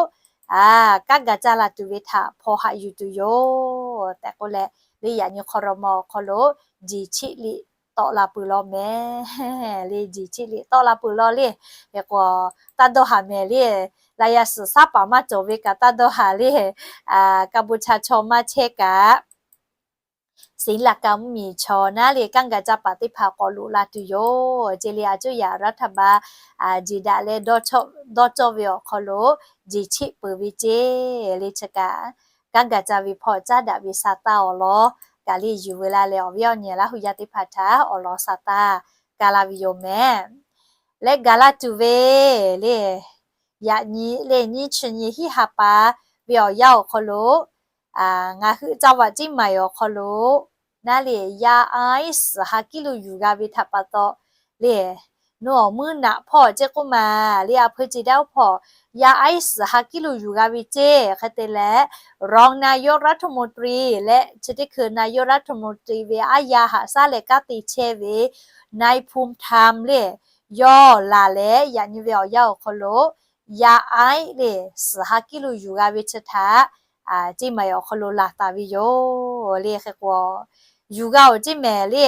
kanˉ ga caˇ la tuˬ ve htaꞈ hpaw haꞈ yuˬ tuˬ yoˬ tehꞈ k'oˆ leh, le yaꞈ nyi ครม. awˬ hk'aw lo jiˬ cheˆ liꞈ tawˆ la peuˬ law mehˍ. Le jiˬ cheˆ liꞈ tawˆ la peuˬ law le. Hk'e k'o taˇ dawˇ haˍ mehˍ le, laꞈ yaꞈ suhˍ saˉ paˍ maˇ cawˬ ve kaꞈ taˇ dawˇ haˍ le, Kaˇ bon cha chaw maˇ chehˇ kaꞈ ศรีลังกา mvuhˇmiˬ chaw naˉ le kanˉ ga caˇ paˍ teˇ hpaˍ k'awꞈ loꞈ la tuˬ yoˬ ceˇ le. A cuˇ yaꞈ รัฐบาล jiˬ daꞈ leh dawˇ cawˇ ve awˬ hk'aw lo jiˬ cheˆ peuˬ ve ceˇ le. Chi kaꞈ kanˉ ga caˇ ve hpawˇ caˉ daꞈ ve sa taˇ awˬ lawn kaꞈ le yuˬ ve laˇ leh awˬ viˉ awˬ nyi Laˇ hu yaˇ teˇ hpaˍ htaꞈ awˬ lawn sa taˇ ka la ve yoˬ mehˍ. Leh gaˬ la tuˬ ve le yaꞈ nyi le nyiˇ chi nyi hiˉ ha pa ve awˬ yanˇ awˬ hk'aw lo ngaˬ hui จังหวัดเชียงใหม่ awˬ hk'aw lo naˉ le yaˇ aiˉ suhˍ ha kiˉ lo yuˬ g'a ve htaꞈ pa taw le, nawˬ awˬ muiˉ naꞈ hpawˇ ceˇ k'oˆ ma le a hpeu ce daˇ oˇ hpawˇ yaˇ aiˉ suhˍ ha kiˉ lo yuˬ g'a ve ceˇ. Hk'e te leh รองนายกรัฐมนตรี leh chi teˇ hkui นายกรัฐมนตรี ve aˉ yaˇ haꞈ shaˉ leh kanˉ te chehˇ ve นายภูมิธรรม le yawˇ laˬ leh yaꞈ nyi ve awˬ yanˇ awˬ hk'aw lo yaˇ aiˉ le suhˍ ha kiˉ lo yuˬ g'a ve chi htaꞈ ceˇ maˬ awˬ hk'aw lo laˬ taˍ ve yoˬ le. Hk'e k'o yuˬ g'a awˬ ceˇ mehˍ le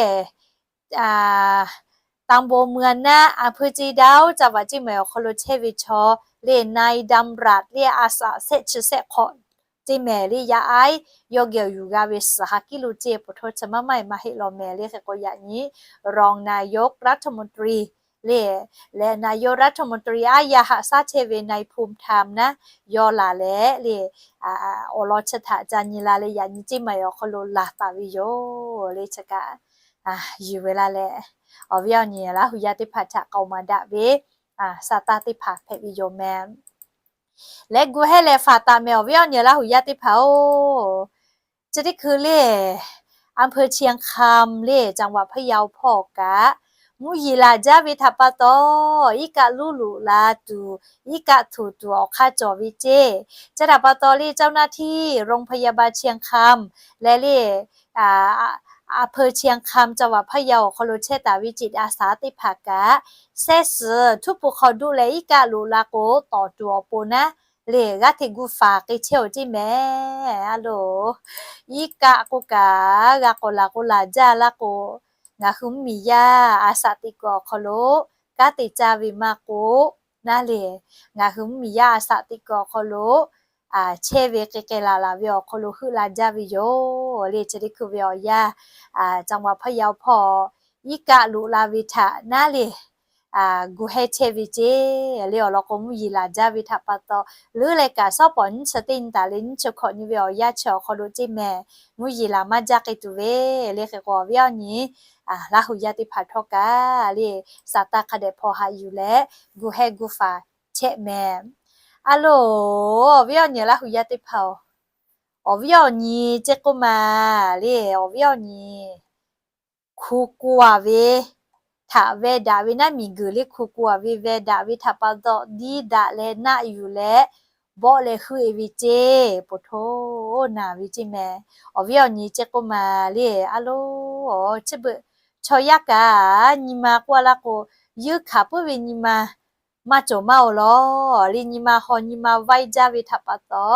ตำบลเมืองนะ อำเภอเชียงดาว จังหวัดเชียงใหม่ awˬ hk'aw lo chehˇ ve chaw le นายดำรัส le a shaꞈ shehˆ chi shehˆ hk'awꞈ ceˇ mehˍ le yaˇ aiˉ yawˇ geh awˬ yuˬ g'a ve suhˍ ha kiˉ lo ceˇ ปทศ maˇ maˇ e maˇ heˆ law mehˍ le. Hk'e k'o yaꞈ nyi รองนายกรัฐมนตรี le leh นายกรัฐมนตรี aˉ yaˇ haꞈ shaˉ chehˇ ve นายภูมิธรรม naˉ yawˇ laˬ leh le awˬ lawn chi htaꞈ ca nyi la leh yaꞈ nyi ceˇ maˬ awˬ hk'aw lo laˬ taˍ ve yoˬ le. Chi kaꞈ yuˬ ve laˇ leh awˬ viˉ awˬ nyi Laˇ hu yaˇ teˇ hpaˍ htaꞈ k'aoˍ maˍ daꞈ ve sa taˇ teˇ hpaˍ hpehꞈ ve yoˬ mehˍ. Leh gu hehˉ leh faˍ taˍ mehˍ awˬ viˉ awˬ nyi Laˇ hu yaˇ teˇ hpaˍ-oˬ, chi teˇ hkui le อำเภอเชียงคำ le จังหวัดพะเยา hpawˇ kaꞈ mvuhˇ yeˬ laˬ jaˇ ve htaꞈ pa taw, iˉ kaˆ luˉ loꞈ la tuˬ, iˉ kaˆ htoꞈ tuˬ awˬ hk'aˇ cawˬ ve ceˇ. Chi htaꞈ pa taw le เจ้าหน้าที่ โรงพยาบาลเชียงคำ leh le อำเภอเชียงคำ จังหวัดพะเยา awˬ hk'aw lo chehˇ taˍ ve จิตอาสา teˇ hpaˍ kaꞈ, sehˉ suhˍ htuˉ pu hk'aw duˆ leh iˉ kaˆ loꞈ la k'o tawˍ tuˬ awˬ pon naˉ le g'aˇ hteꞈ gu faˍ k'ai chehˇ-oˬ ceˇ mehˍ. A loˬ, iˉ kaˆ k'oˆ kaꞈ g'a k'awꞈ laˬ k'o laˬ jaˇ laˇ k'o, ngaˬ hui mvuhˇmiˬ yaˇ a shaꞈ teꞈ kuiˬ awˬ hk'aw lo kanˉ te caˇ ve maˇ k'oˆ naˉ le, ngaˬ hui mvuhˇmiˬ yaˇ a shaꞈ teꞈ kuiˬ awˬ hk'aw lo chehˇ ve k'ai k'ai laˬ laˬ ve awˬ hk'aw lo heuˆ la jaˇ ve yoˬ le. Chi teˇ hkui ve awˬ yanˇ จังหวัดพะเยา hpawˇ iˉ kaˆ loꞈ la ve htaꞈ naˉ le gu hehˉ chehˇ ve ceˇ le. Awˬ lawn k'o mvuhˇ yeˬ laˬ jaˇ ve htaꞈ pa taw, leuˉ leh kaꞈ shawˉ pawˍ nyiˇ chi teˇ nyi taˍ leh nyiˇ chi hkawꞈ nyi ve awˬ yanˇ chi awˬ hk'aw lo ceˇ mehˍ, mvuhˇ yeˬ laˬ maˇ jaˇ k'ai tuˬ ve le. Hk'e k'o awˬ viˉ awˬ nyi Laˇ hu yaˇ teˇ hpaˍ htawˇ kaꞈ le sa taˇ hk'a dehꞈ hpaw haꞈ yuˬ leh gu hehˉ gu faˍ chehˇ mehˍ. A loˬ, awˬ viˉ awˬ nyi Laˇ hu yaˇ teˇ hpaˍ-oˬ, awˬ viˉ awˬ nyi ceˇ k'oˆ ma le, awˬ viˉ awˬ nyi hku k'oˍ a ve htaꞈ veh daꞈ ve naˉ, miˬguiˬ le hku k'oˍ a ve veh daꞈ ve htaꞈ pa taw, diˇ daꞈ leh naˆ yuˬ leh bawˆ leh heuˆ e ve ceˇ. Poˬ htoˇ naˬ ve ceˇ mehˍ. Awˬ viˉ awˬ nyi ceˇ k'oˆ ma le, a loˉ, chi beuꞈ chaw yaˇ kaꞈ nyi ma k'oˆ a laˇ k'o, yeunˇ hkanˍ puiˉ ve nyi ma maˇ cawˬ maˇ oˬ lawˬ le. Nyi ma haw nyi ma vaiˇ jaˇ ve htaꞈ pa taw,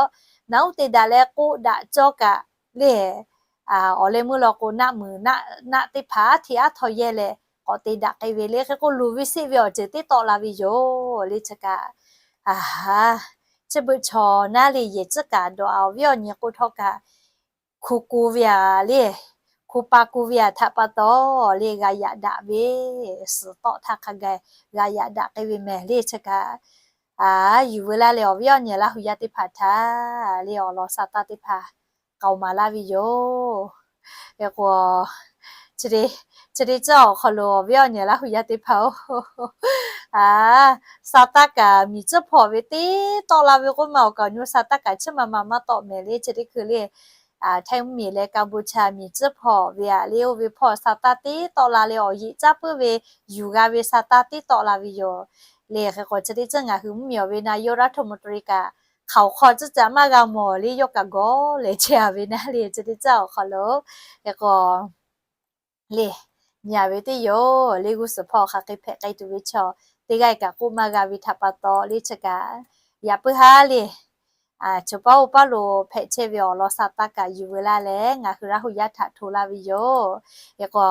naˬ uˉ te daꞈ leh k'oˆ daꞈ cawˇ kaꞈ le, awˬ leh meuˇ law k'o, naˆ muiˬ naˆ teˇ hpaˍ aˉ hteꞈ aˉ htaw yehˇ leh k'awꞈ te daꞈ k'ai ve le. Hk'e k'o, luˬ ve seˆ ve awˬ ceuˬ teˇ tawˆ la ve yoˬ le. Chi kaꞈ, a, chi beuꞈ chaw naˉ le yehˬ tcuhˉ kaꞈ dawˬ a, awˬ viˉ awˬ nyi k'oˆ htawˇ kaꞈ, hku k'oˍ ve a le, hku pa k'oˍ ve a htaꞈ pa taw le, g'a yaꞈ daꞈ ve, suhˍ tawˆ htaˇ hk'a gaˬ g'a yaꞈ daꞈ k'ai ve mehˍ le. Chi kaꞈ, a, yuˬ veu laˇ leh awˬ viˉ awˬ nyi Laˇ hu yaˇ teˇ hpaˍ htaꞈ le awˬ lawn sa taˇ teˇ hpaˍ k'aoˍ maˍ laˇ ve yoˬ. Hk'e k'o, chi te tcuhˉ awˬ hk'aw lo awˬ viˉ awˬ nyi Laˇ hu yaˇ teˇ hpaˍ-oˬ, a, sa taˇ kaꞈ miˬ tcuhˉ hpawˇ ve teˇ tawˆ la ve k'oˆ ma awˬ kaꞈ awˬ nyi sa taˇ kaꞈ chiˇ ma ma maˇ tawˆ mehˍ le. Chi teˇ hkui le, Htaiˇ mvuhˇmiˬ leh Kaˇ bon chaˇ miˬ tcuhˉ hpawˇ ve a le, oˇ ve hpawˇ sa taˇ teˇ tawˆ la leh awˬ yeꞈ caˉ puiˉ ve yuˬ g'a ve sa taˇ teˇ tawˆ la ve yoˬ le. Hk'e k'o, chi teˇ tcuhˉ ngaˬ hui mvuhˇmiˬ awˬ ve naˬ yawˇ รัฐมนตรี kaꞈ hk'aoˍ hk'aw tcuhˉ caꞈ maˇ g'a mawˬ le, yawˇ kaꞈ gawˬ leh chehˇ a ve naˉ le. Chi teˇ tcuhˉ awˬ hk'aw lo, hk'e k'o, le, nyi a ve teˇ yoˬ le. G'uˇ suhˍ hpawˇ hk'aˬ hk'e hpehꞈ k'ai tuˬ ve chaw teˇ g'aˇ kaꞈ k'oˆ maˇ g'a ve htaꞈ pa taw le. Chi kaꞈ, yaꞈ puiˉ haˉ le, chaw paˉ oˇ paˉ lo hpehꞈ chehˇ ve awˬ lawn sa taˇ kaꞈ yuˬ veu laˇ leh ngaˬ hui Laˇ hu yaˇ htaꞈ hto laˇ ve yoˬ. Hk'e k'o,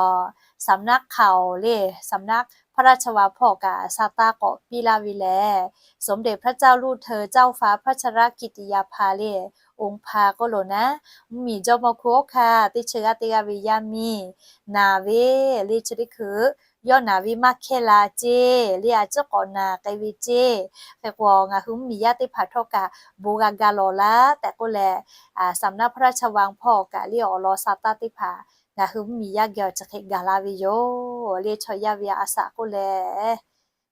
สำนักข่าว le, สำนักพระราชวัง hpawˇ kaꞈ sa taˇ k'awꞈ piˇ laˇ ve lehˬ, สมเด็จพระเจ้าลูกเธอ เจ้าฟ้าพัชรกิติยาภา le, องค์ภา k'oˆ lo naˉ, mvuhˇmiˬ jawˇmawˇ hkunˉ hawˉ hkanˇ teˇ chi g'aˇ teˇ g'aˇ ve yaˇ miˇ naˬ ve le. Chi teˇ hkui yawˇ naˬ ve maˇ hkehˇ la ceˇ le, a ciˉ k'awꞈ naˬ k'ai ve ceˇ. Hk'e k'o, ngaˬ hui mvuhˇmiˬ yaˇ teˇ hpaˍ htawˇ kaꞈ bon g'a ga lawˬ laˇ tehꞈ k'oˆ leh, สำนักพระราชวัง hpawˇ kaꞈ le awˬ lawn sa taˇ teˇ hpaˍ ngaˬ hui mvuhˇmiˬ yaˇ geh awˬ chi hk'e gaˬ la ve yoˬ le. Chaw yaˇ ve a shaꞈ k'oˆ leh,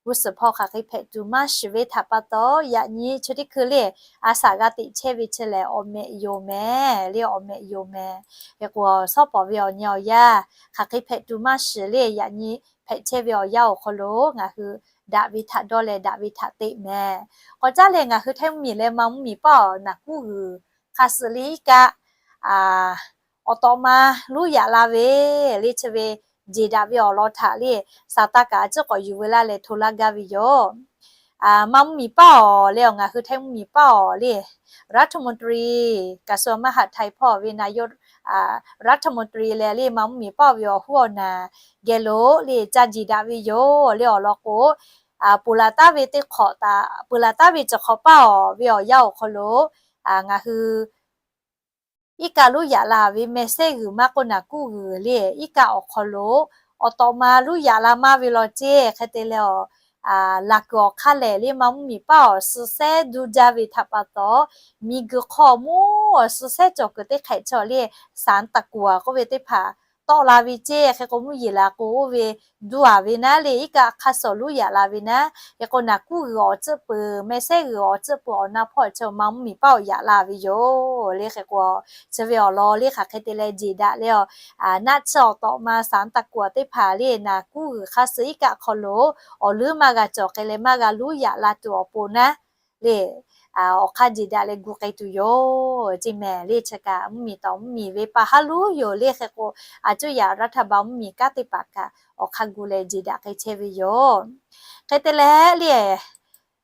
g'uˇ suhˍ hpawˇ hk'aˬ hk'e hpehꞈ tuˬ maˇ shiˍ ve htaꞈ pa taw, yaꞈ nyi chi teˇ hkui le a shaꞈ g'a teꞈ chehˇ ve chi lehˬ awˬ mehꞈ yoˬ mehˍ le, awˬ mehꞈ yoˬ mehˍ. Hk'e k'o, shawˉ pawˍ ve awˬ nyi awˬ yaˇ hk'aˬ hk'e hpehꞈ tuˬ maˇ shiˍ le, yaꞈ nyi hpehꞈ chehˇ ve awˬ yanˇ awˬ hk'aw lo ngaˬ hui daꞈ ve htaꞈ dawˇ leh daꞈ ve htaꞈ teꞈ mehˍ. K'awꞈ caˉ leh ngaˬ hui Htaiˇ mvuhˇmiˬ leh Manˇ mvuhˇmiˬ paˆ awˬ naˬ kuˉ g'uiˬ hk'a suh le iˉ kaˆ awˬ tawꞈ ma luˉ yaꞈ la ve le. Chi ve jeˬ daꞈ ve awˬ lawn htaꞈ le sa taˇ kaꞈ a ciˉ k'awꞈ yuˬ veu laˇ leh hto laˇ gaˇ ve yoˬ. Manˇ mvuhˇmiˬ paˆ awˬ le, ngaˬ hui Htaiˇ mvuhˇmiˬ paˆ awˬ le, รัฐมนตรี กระทรวงมหาดไทย hpawˇ ve naˬ yawˇ, รัฐมนตรี leh le Manˇ mvuhˇmiˬ paˆ awˬ ve awˬ huˉ awˬ naˬ geh lo le ca jeˬ daꞈ ve yoˬ le. Awˬ lawn k'o, ponˬ laˬ taˉ ve teˇ hk'awꞈ taꞈ, ponˬ laˬ taˉ ve cawˬ hk'awꞈ paˆ awˬ ve awˬ yanˇ awˬ hk'aw lo ngaˬ hui iˉ kaˆ luˉ yaꞈ la ve meh sehˉ g'uiˬ maˇ k'oˆ naˬ kuˉ g'uiˬ le, iˉ kaˆ awˬ hk'aw lo awˬ tawꞈ ma luˉ yaꞈ la maˇ ve law ceˇ. Hk'e te leh, laˬ kuiˬ awˬ hk'aˇ lehˬ le Manˇ mvuhˇmiˬ paˆ awˬ suh sehˉ duˇ jaˇ ve htaꞈ pa taw, miˬguiˬ hk'aw mvuhˇ awˬ suh sehˉ cawˬ kuiˬ teˇ hk'ehꞈ chaw le ศาลตะกั่ว k'oˆ ve teˇ hpaˍ tawˆ la ve ceˇ. Hk'e k'o, mvuhˇ yeˬ laˬ k'o oˇ ve duˇ a ve naˉ le iˉ kaˆ hk'a suh luˉ yaꞈ la ve naˉ. Hk'e k'o, naˬ kuˉ g'uiˬ awˬ tcuhˆ peuˬ, meh sehˉ g'uiˬ awˬ tcuhˆ peuˬ awˬ na hpawˇ chi Manˇ mvuhˇmiˬ paˆ awˬ yaꞈ la ve yoˬ le. Hk'e k'o, chi ve awˬ lawn le hk'aˬ hk'e te leh jeˬ daꞈ le, naˆ tsuhˇ awˬ tawꞈ ma ศาลตะกั่ว teˇ hpaˍ le naˬ kuˉ g'uiˬ hk'a suh iˉ kaˆ hk'aw lo awˬ leuˉ maˇ g'a cawˬ k'ai leh maˇ g'a luˉ yaꞈ la tuˬ awˬ pon naˉ le, awˬ hk'aˇ jeˬ daꞈ leh gu k'ai tuˬ yoˬ ceˇ mehˍ le. Chi kaꞈ mvuhˇmiˬ tawˍ mvuhˇmiˬ ve pa haˉ luˉ yoˬ le. Hk'e k'o, a cuˇ yaꞈ รัฐบาล mvuhˇmiˬ kanˉ teˇ hpaˍ kaꞈ awˬ hk'aˇ gu leh jeˬ daꞈ k'ai chehˇ ve yoˬ. Hk'e te leh le,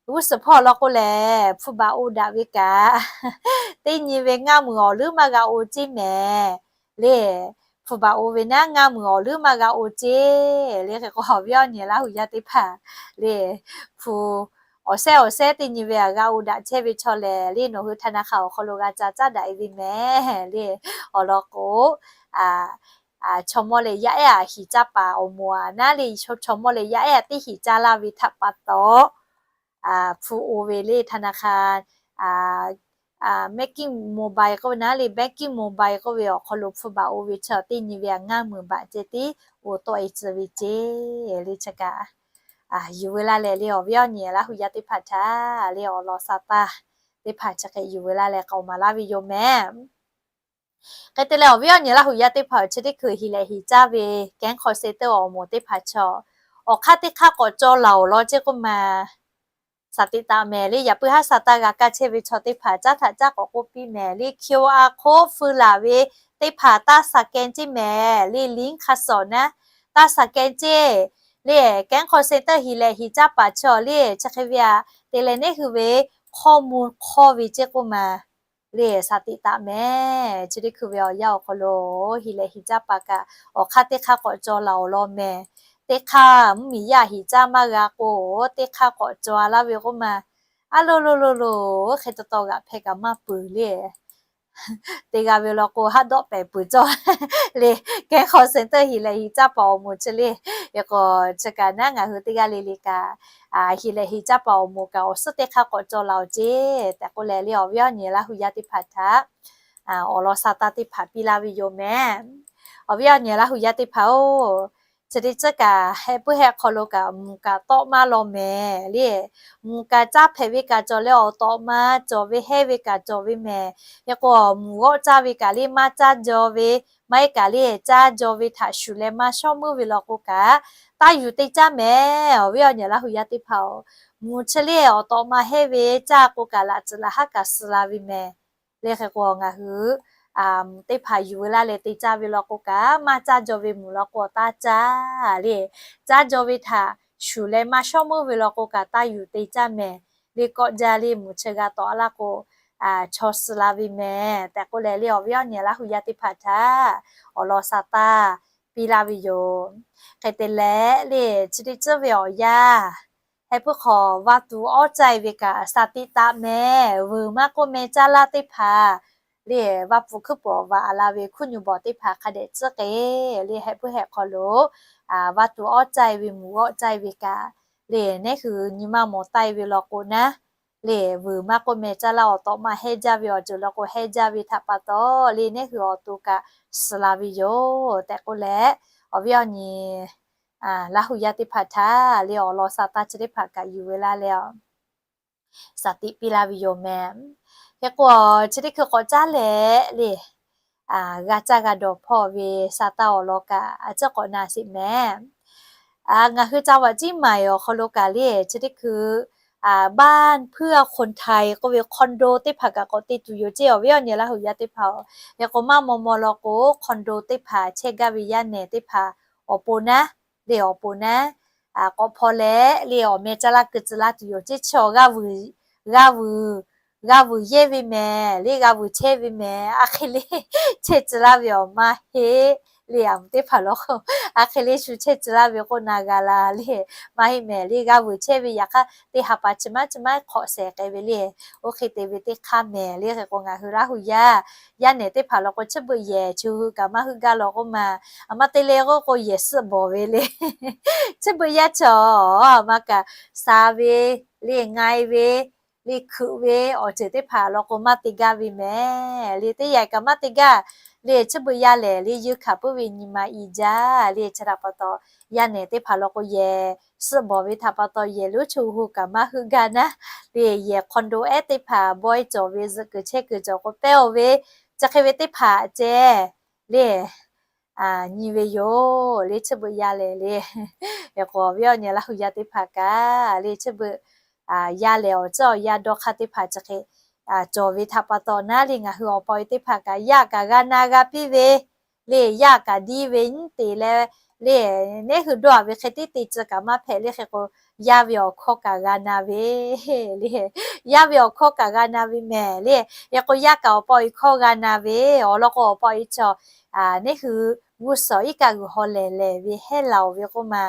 g'uˇ suhˍ hpawˇ law k'o lehˬ, hpu baˬ o daꞈ ve kaꞈ teˇ nyi ve ngaˇ muiˬ awˬ leuˉ maˇ g'a o ceˇ mehˍ le. Hpu baˬ o ve naˉ ngaˇ muiˬ awˬ leuˉ maˇ g'a o ceˇ le. Hk'e k'o, awˬ viˉ awˬ nyi Laˇ hu yaˇ teˇ hpaˍ le, hpu awˬ sehˉ awˬ sehˉ teˇ nyi ve a g'a o daꞈ chehˇ ve chaw lehˬ le, nawˬ hui ธนาคาร awˬ hk'aw lo g'a ca caˉ daꞈ e ve mehˍ le. Awˬ lawn k'o, chaw mawˇ leh yaˇ ehˉ a hiˍ caˇ paˍ awˬ moˍ a naˉ le, chaw mawˇ leh yaˇ ehˉ a teˇ hiˍ caˇ laˇ ve htaꞈ pa taw, hpu o ve le ธนาคาร Banking Mobile k'oˆ ve naˉ le, Banking Mobile k'oˆ ve awˬ hk'aw lo hpu baˬ o ve chaw teˇ nyi ve a ngaˇ muiˬ baꞈ ceh tiˉ o tawˆ e tcuh ve ceˇ le. Chi kaꞈ yuˬ veu laˇ leh le, awˬ viˉ awˬ nyi Laˇ hu yaˇ teˇ hpaˍ htaꞈ le awˬ lawn sa taˇ teˇ hpaˍ chi hk'e yuˬ veu laˇ leh k'aoˍ maˍ laˇ ve yoˬ mehˍ. Hk'e te leh awˬ viˉ awˬ nyi Laˇ huˍ yaˇ teˇ hpaˍ-oˬ, chi teˇ hkui hiˍ lehˬ hiˍ caˇ ve kehˉ hk'aw seh teˇ awˬ moˍ teˇ hpaˍ chaw, awˬ hk'aˇ teˇ hk'aˇ k'awꞈ caw laˬ-oˬ law ceˇ k'oˆ ma, shaˍ tiꞈ taˍ mehˍ le. Yaꞈ puiˉ haˉ sha taˇ g'a kaˇ chehˇ ve chaw teˇ hpaˍ caˉ htaꞈ caˉ k'awꞈ k'oˆ piˇ mehˍ le. QR code feu laˬ ve teˇ hpaˍ taˇ scan ceˇ mehˍ le. Link hk'a sawˍ naˉ taˇ scan ceˇ le. Kehˉ hk'aw seh teˇ hiˍ lehˬ hiˍ caˇ paˍ chaw le, chi hk'e ve aꞈ te leh neˉ hui ve hkawˇ mvuh hk'awˇ ve ceˇ k'oˆ ma le, shaˍ tiꞈ taˍ mehˍ. Chi teˇ hkui ve awˬ yanˇ awˬ hk'aw lo hiˍ lehˬ hiˍ caˇ paˍ kaꞈ awˬ hk'aˇ teˇ hk'aˇ k'awꞈ caw laˬ-oˬ law mehˍ. Teˇ hk'aˇ mvuhˇmiˬ yaˇ hiˍ caˇ maˇ g'a k'o, teˇ hk'aˇ k'awꞈ caw laˇ ve k'oˆ ma, a lo lo lo lo, hk'e taw taw g'aꞈ hpehˇ kaꞈ maˇ peuˬ le. Te g'a ve law k'o haˉ dawˆ pehˍ peuˬ cawˇ le. Kehˉ hk'aw seh teˇ hiˍ lehˬ hiˍ caˇ paˍ awˬ moˍ chi le. Hk'e k'o chi kaꞈ naˉ ngaˬ hui teˇ g'aˇ le le kaꞈ hiˍ lehˬ hiˍ caˇ paˍ awˬ moˍ kaꞈ awˬ suhˉ teˇ hk'aˇ k'awꞈ caw laˬ-oˬ ceˇ tehꞈ k'oˆ leh le, awˬ viˉ awˬ nyi Laˇ huˍ yaˇ teˇ hpaˍ htaꞈ awˬ lawn sha taˇ teˇ hpaˍ piˇ laˇ ve yoˬ mehˍ. Awˬ viˉ awˬ nyi Laˇ huˍ yaˇ teˇ hpaˍ-oˬ, chi teˇ tcuhˉ kaꞈ heh puiˉ heh hk'aw lo kaꞈ mvuhˬ kaꞈ tawˆ maˇ law mehˍ le. Mvuhˬ kaꞈ caˇ hpehꞈ ve kaꞈ cawˬ leh awˬ tawꞈ ma cawˬ ve, hehˇ ve kaꞈ cawˬ ve mehˍ. Hk'e k'o mvuhˬ g'awˆ caˇ ve kaꞈ le maˇ caˇ jaw ve, maˇ heˆ kaꞈ le caˇ jaw ve htaꞈ shuˍ leh maˇ shawˉ meuˇ ve law k'o kaꞈ taˇ yuˬ te caˇ mehˍ. Awˬ viˉ awˬ nyi Laˇ huˍ yaˇ teˇ hpaˍ-oˬ, mvuhˬ chi le awˬ tawꞈ ma hehˇ ve caˇ k'o kaꞈ laꞈ tcuhꞈ laꞈ haˉ kaꞈ suh la ve mehˍ. Le hk'e k'o ngaˬ hui mvuhˬ teˇ hpaˍ yuˬ ve laˇ leh te caˇ ve law k'o kaꞈ maˇ caˇ jaw ve mvuhˬ law k'o taˇ caˇ le. Caˇ jaw ve htaꞈ shuˍ leh maˇ shawˉ meuˇ ve law k'o kaꞈ taˇ yuˬ te caˇ mehˍ. Le kawˆ jaˇ le mvuhˬ chi g'a tawꞈ laˇ k'o chaw suh la ve mehˍ tehꞈ k'oˆ leh le, awˬ viˉ awˬ nyi Laˇ huˍ yaˇ teˇ hpaˍ htaꞈ awˬ lawn sha taˇ piˇ laˇ ve yoˬ. Hk'e te leh le, chi teˇ tcuhˉ ve awˬ yanˇ heh puiˉ hk'aw vaˇ tuˬ awˉ caiˇ ve kaꞈ shaˍ tiꞈ taˍ mehˍ. Vuiˬ maˇ k'oˆ meh caˇ laˇ teˇ hpaˍ le, vaˇ pfuhˍ hkuiˉ puiˍ awˬ vaꞈ a la ve hkuiˉ nyi bawˬ teˇ hpaˍ hk'a dehꞈ tcuhˉ k'e le, heh puiˉ heh hk'aw lo vaˇ tuˬ awˉ caiˇ ve mvuhˬ g'awˆ caiˇ ve kaꞈ le, neˉ hui nyi maˇ mawˬ taiˇ ve law k'o naˉ le, vuiˬ maˇ k'oˆ meh caˇ laˇ awˬ tawꞈ ma hehˇ jaˇ ve awˬ ceuˬ law k'o hehˇ jaˇ ve htaꞈ pa taw le, neˉ hui awˬ to kaꞈ suh la ve yoˬ tehꞈ k'oˆ leh, awˬ viˉ awˬ nyi Laˇ huˍ yaˇ teˇ hpaˍ htaꞈ le awˬ lawn sha taˇ chi teˇ hpaˍ kaꞈ yuˬ ve laˇ leh shaˍ tiꞈ piˇ laˇ ve yoˬ mehˍ. Hk'e k'o chi teˇ hkui k'awꞈ caˉ leh le, g'a caˇ g'a dawˬ hpawˇ ve sha taˇ awˬ lawn kaꞈ a ciˉ k'awꞈ na sheˍ mehˍ. Ngaˬ hui ca vaꞈ ciˉ maiˍ awˬ hk'aw lo kaꞈ le, chi teˇ hkui บ้านเพื่อคนไทย k'oˆ ve condo teˇ hpaˍ kaꞈ k'awꞈ te tuˬ yoˬ ceˇ, awˬ viˉ awˬ nyi Laˇ huˍ yaˇ teˇ hpaˍ-oˬ. Hk'e k'o maˇ maw maw law k'o condo teˇ hpaˍ chehˇ gaˇ ve yaˇ nehˬ teˇ hpaˍ awˬ pon naˉ le, awˬ pon naˉ k'awꞈ hpaw leh le awˬ meh caˇ laˇ keu tcuh laˇ tuˬ yoˬ ceˇ. Chi awˬ g'a vuiˬ, g'a vuiˬ yehˇ ve mehˍ le, g'a vuiˬ chehˇ ve mehˍ. A hk'e le chehˇ tcuh laˇ ve awˬ maˇ heˆ le, aˬ mvuhˬ teˇ hpaˍ law k'o a hk'e le shu chehˇ tcuh laˇ ve k'oˆ na g'a la le, maˇ heˆ mehˍ le, g'a vuiˬ chehˇ ve yaꞈ hk'aˇ teˇ ha pa chi maˇ chi maˇ hk'awꞈ shehˍ k'ai ve le. Oˇ hk'e te ve teˇ hk'aˇ mehˍ le. Hk'e k'o ngaˬ hui Laˇ huˍ yaˇ yaˇ nehˬ teˇ hpaˍ law k'o chi beuꞈ yehˬ chi hui kaꞈ maˇ heuˆ gaˇ law k'oˆ ma, a maˇ te leh k'oˆ k'o yehˬ suhˆ bawˬ ve le. Chi beuꞈ yaˇ chaw maˇ kaꞈ sha ve le, ngai ve le, hkeuꞈ ve awˬ ceuˬ teˇ hpaˍ law k'o maˇ te gaˇ ve mehˍ le. Teˇ yanˇ kaꞈ maˇ te gaˇ le, chi beuꞈ yaˇ lehˬ le yeunˇ hkanˍ puiˉ ve nyi ma i jaˇ le. Chi htaꞈ pa taw yaˇ nehˬ teˇ hpaˍ law k'o yehˬ suhˆ bawˬ ve htaꞈ pa taw yehˬ lonˉ chi hui kaꞈ maˇ heuˆ gaˇ naˉ le, yehˬ condo ehˉ teˇ hpaˍ bawehˇ cawˬ ve zuhꞈ kuiˬ chehˇ kuiˬ cawˬ k'o pehˇ-oˬ ve chi hk'e ve teˇ hpaˍ ceh le nyi ve yoˬ le. Chi beuꞈ yaˇ lehˬ le, k'o awˬ viˉ awˬ nyi Laˇ huˍ yaˇ teˇ hpaˍ kaꞈ le chi beuꞈ yaˇ lehˬ awˬ ceuˬ awˬ yaˇ dawˇ hk'aˇ teˇ hpaˍ chi hk'e cawˬ ve htaꞈ pa taw naˉ le, ngaˬ hui awˬ pa awˬ e teˇ hpaˍ kaꞈ yaˇ kaꞈ g'a na g'a piˇ ve le, yaˇ kaꞈ diˇ ve nyiˉ te leh le, neˉ hui dawˇ-a ve hk'e tiˉ te tcuh kaꞈ maˇ hpehꞈ le. Hk'e k'o yaˇ ve awˬ hkawˇ kaꞈ g'a na ve le, yaˇ ve awˬ hkawˇ kaꞈ g'a na ve mehˍ le. Hk'e k'o yaˇ kaꞈ awˬ pa awˬ e hkawˇ g'a na ve awˬ lawn k'o awˬ pa awˬ e chaw neˉ hui g'uˇ suhˍ iˉ kaˆ g'uiˬ haw lehˬ lehˬ ve hehˉ laˬ-oˬ ve k'oˆ ma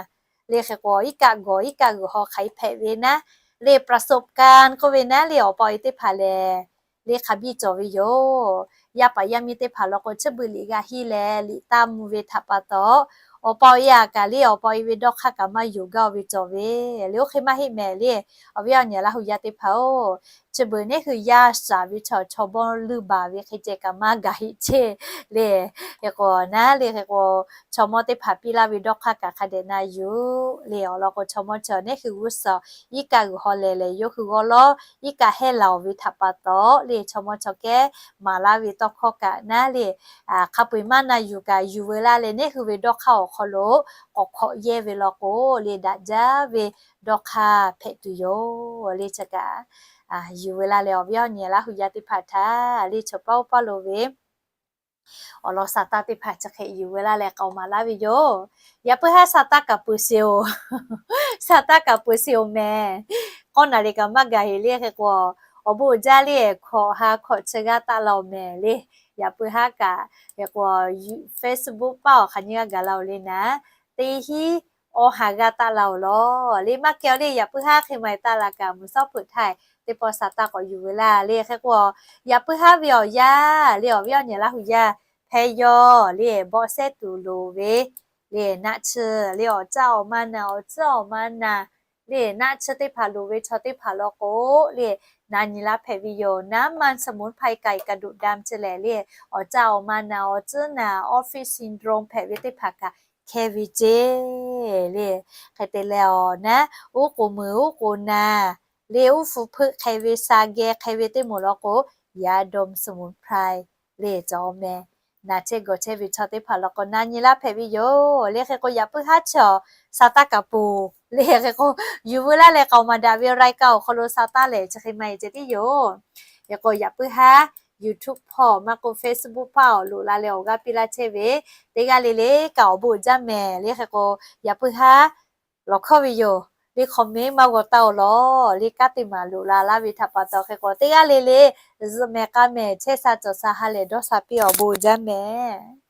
le. Hk'e k'o iˉ kaˆ gawˬ iˉ kaˆ g'uiˬ haw hk'aˬ hk'e hpehꞈ ve naˉ le, ประสบการณ์ k'oˆ ve naˉ le, awˬ pa awˬ e teˇ hpaˍ lehˬ le hk'a biˇ cawˬ ve yoˬ. Yaˇ paˍ yaˇ miˇ teˇ hpaˍ law k'o chi beuꞈ liꞈ g'a henˇ leh liꞈ taˇ mvuh ve htaꞈ pa taw awˬ pa awˬ e a kaꞈ le, awˬ pa awˬ e ve dawˇ hk'aˇ kaꞈ maˇ yonˍ gaˇ ve cawˬ ve le. Oˇ hk'e maˇ heˆ mehˍ le, awˬ viˉ awˬ nyi Laˇ hu yaˇ teˇ hpaˍ-oˬ, chi beuꞈ neˇ hui yaˇ shaˍ ve chaw chaw mawˇ luˇ baˬ ve hk'e ceh kaꞈ maˇ gaˬ heˆ ceˇ le. Hk'e k'o naˉ le, hk'e k'o chaw mawˇ teˇ hpaˍ piˇ laˇ ve dawˇ hk'aˇ kaꞈ hk'a dehꞈ na yuˬ le. Awˬ lawn k'o, chaw mawˇ chaw neˇ hui g'uˇ suhˍ iˉ kaˆ g'uiˬ haw lehˬ lehˬ yawˇ hui g'awˇ lawˉ iˉ kaˆ hehˉ laˬ-oˬ ve htaꞈ pa taw le, chaw mawˇ chaw kehˉ maˍ laˇ ve tawˇ hkawˇ kaꞈ naˉ le, hk'a peu-eˬ maˇ na yuˬ kaꞈ yuˬ veu laˇ leh, neˇ hui ve dawˇ hk'aˇ awˬ hk'aw lo k'awꞈ hkawꞈ yehˇ ve law k'o le, daꞈ jaˇ ve dawˇ hk'aˇ hpehꞈ tuˬ yoˬ le. Chi kaꞈ yuˬ veu laˇ leh, awˬ viˉ awˬ nyi Laˇ hu yaˇ teˇ hpaˍ htaꞈ le, chaw paˇ oˇ paˇ lo ve awˬ lawn sa taˇ teˇ hpaˍ chi hk'e yuˬ veu laˇ leh k'aoˍ maˍ laˇ ve yoˬ. Yaꞈ puiˉ haˉ sa taˇ kaꞈ peuˬ sheˍ-oˬ, sa taˇ kaꞈ peuˬ sheˍ-oˬ mehˍ. K'awˇ naˍ riˍ kaꞈ maˇ gaˬ heˆ le. Hk'e k'o, awˬ bon uiˍ jaˇ le, hkawꞈ ha hkawꞈ chi g'aˇ taˆ la-oˬ mehˍ le. Yaꞈ puiˉ haˉ kaꞈ hk'e k'o, Facebook paˇ awˬ hk'aˬ nyi g'aˇ gaˬ la-oˬ le naˉ, teˇ hinˉ awˇ ha g'aˇ taˆ la-oˬ lawˬ le. Maˇ kehˬ-oˬ le, yaꞈ puiˉ haˉ hk'e maˬ taˆ la kaꞈ, mvuhˬ shawˉ hpeuꞈ htaˇ teˇ pawˆ sa taˇ k'awꞈ yuˬ veu laˇ le. Hk'e k'o, yaꞈ puiˉ haˉ ve awˬ yaˇ le, awˬ viˉ awˬ nyi Laˇ hu yaˇ hpehꞈ yawˇ le, bawˆ sehˉ tuˬ loˍ ve le, naˆ tsuhˇ le, awˬ caˇ awˬ ma naˬ, awˬ tcuhˉ awˬ ma naˬ le, naˆ tsuhˇ teˇ hpaˍ loˍ ve chaw teˇ hpaˍ law k'o le, na nyi laˇ hpehꞈ ve yoˬ. น้ำมันสมุนไพรไก่กระดูกดำ chi lehˬ le, awˬ caˇ awˬ ma naˬ, awˬ tcuhˉ naˬ, office syndrome hpehꞈ ve teˇ hpaˍ kaꞈ hkehˇ ve ceˇ le. Hk'e te leh awˬ naˉ, uˉ k'oˍ muiˬ uˉ k'oˍ naˬ le, uˉ hpu hpeuˆ hk'e ve, sha geh hk'e ve teˇ moˍ law k'o, ยาดมสมุนไพร le cawˬ mehˍ. Naˬ chehˇ gawˬ chehˇ ve chaw teˇ hpaˍ law k'o, na nyi laˇ hpehꞈ ve yoˬ le. Hk'e k'o, yaꞈ puiˉ haˉ chi awˬ sa taˇ kaꞈ peuˬ le. Hk'e k'o, yuˬ veu laˇ leh k'aoˍ maˍ daꞈ ve รายการ awˬ hk'aw lo sa taˇ lehˬ, chi hk'e maˇ heˆ ceh tiˉ yoˬ. Hk'e k'o, yaꞈ puiˉ haˉ YouTube hpawˇ maˇ k'o Facebook hpawˇ loꞈ la leh awˬ g'aˇ piˇ laˇ chehˇ ve, teˇ g'aˇ le le kaꞈ awˬ bon jaˇ mehˍ le. Hk'e k'o, yaꞈ puiˉ haˉ lawˬ hkawˇ ve yoˬ le, comment maˇ g'aw taˇ-oˬ lawˬ le. Kanˉ teˇ maˬ loꞈ la laˇ ve htaꞈ pa taw hk'e k'o, teˇ g'aˇ le le zuhꞈ mehˍ k'a mehˍ chehˇ sha cawˬ sha ha lehˬ dawˇ sha piˇ, awˬ bon jaˇ mehˍ.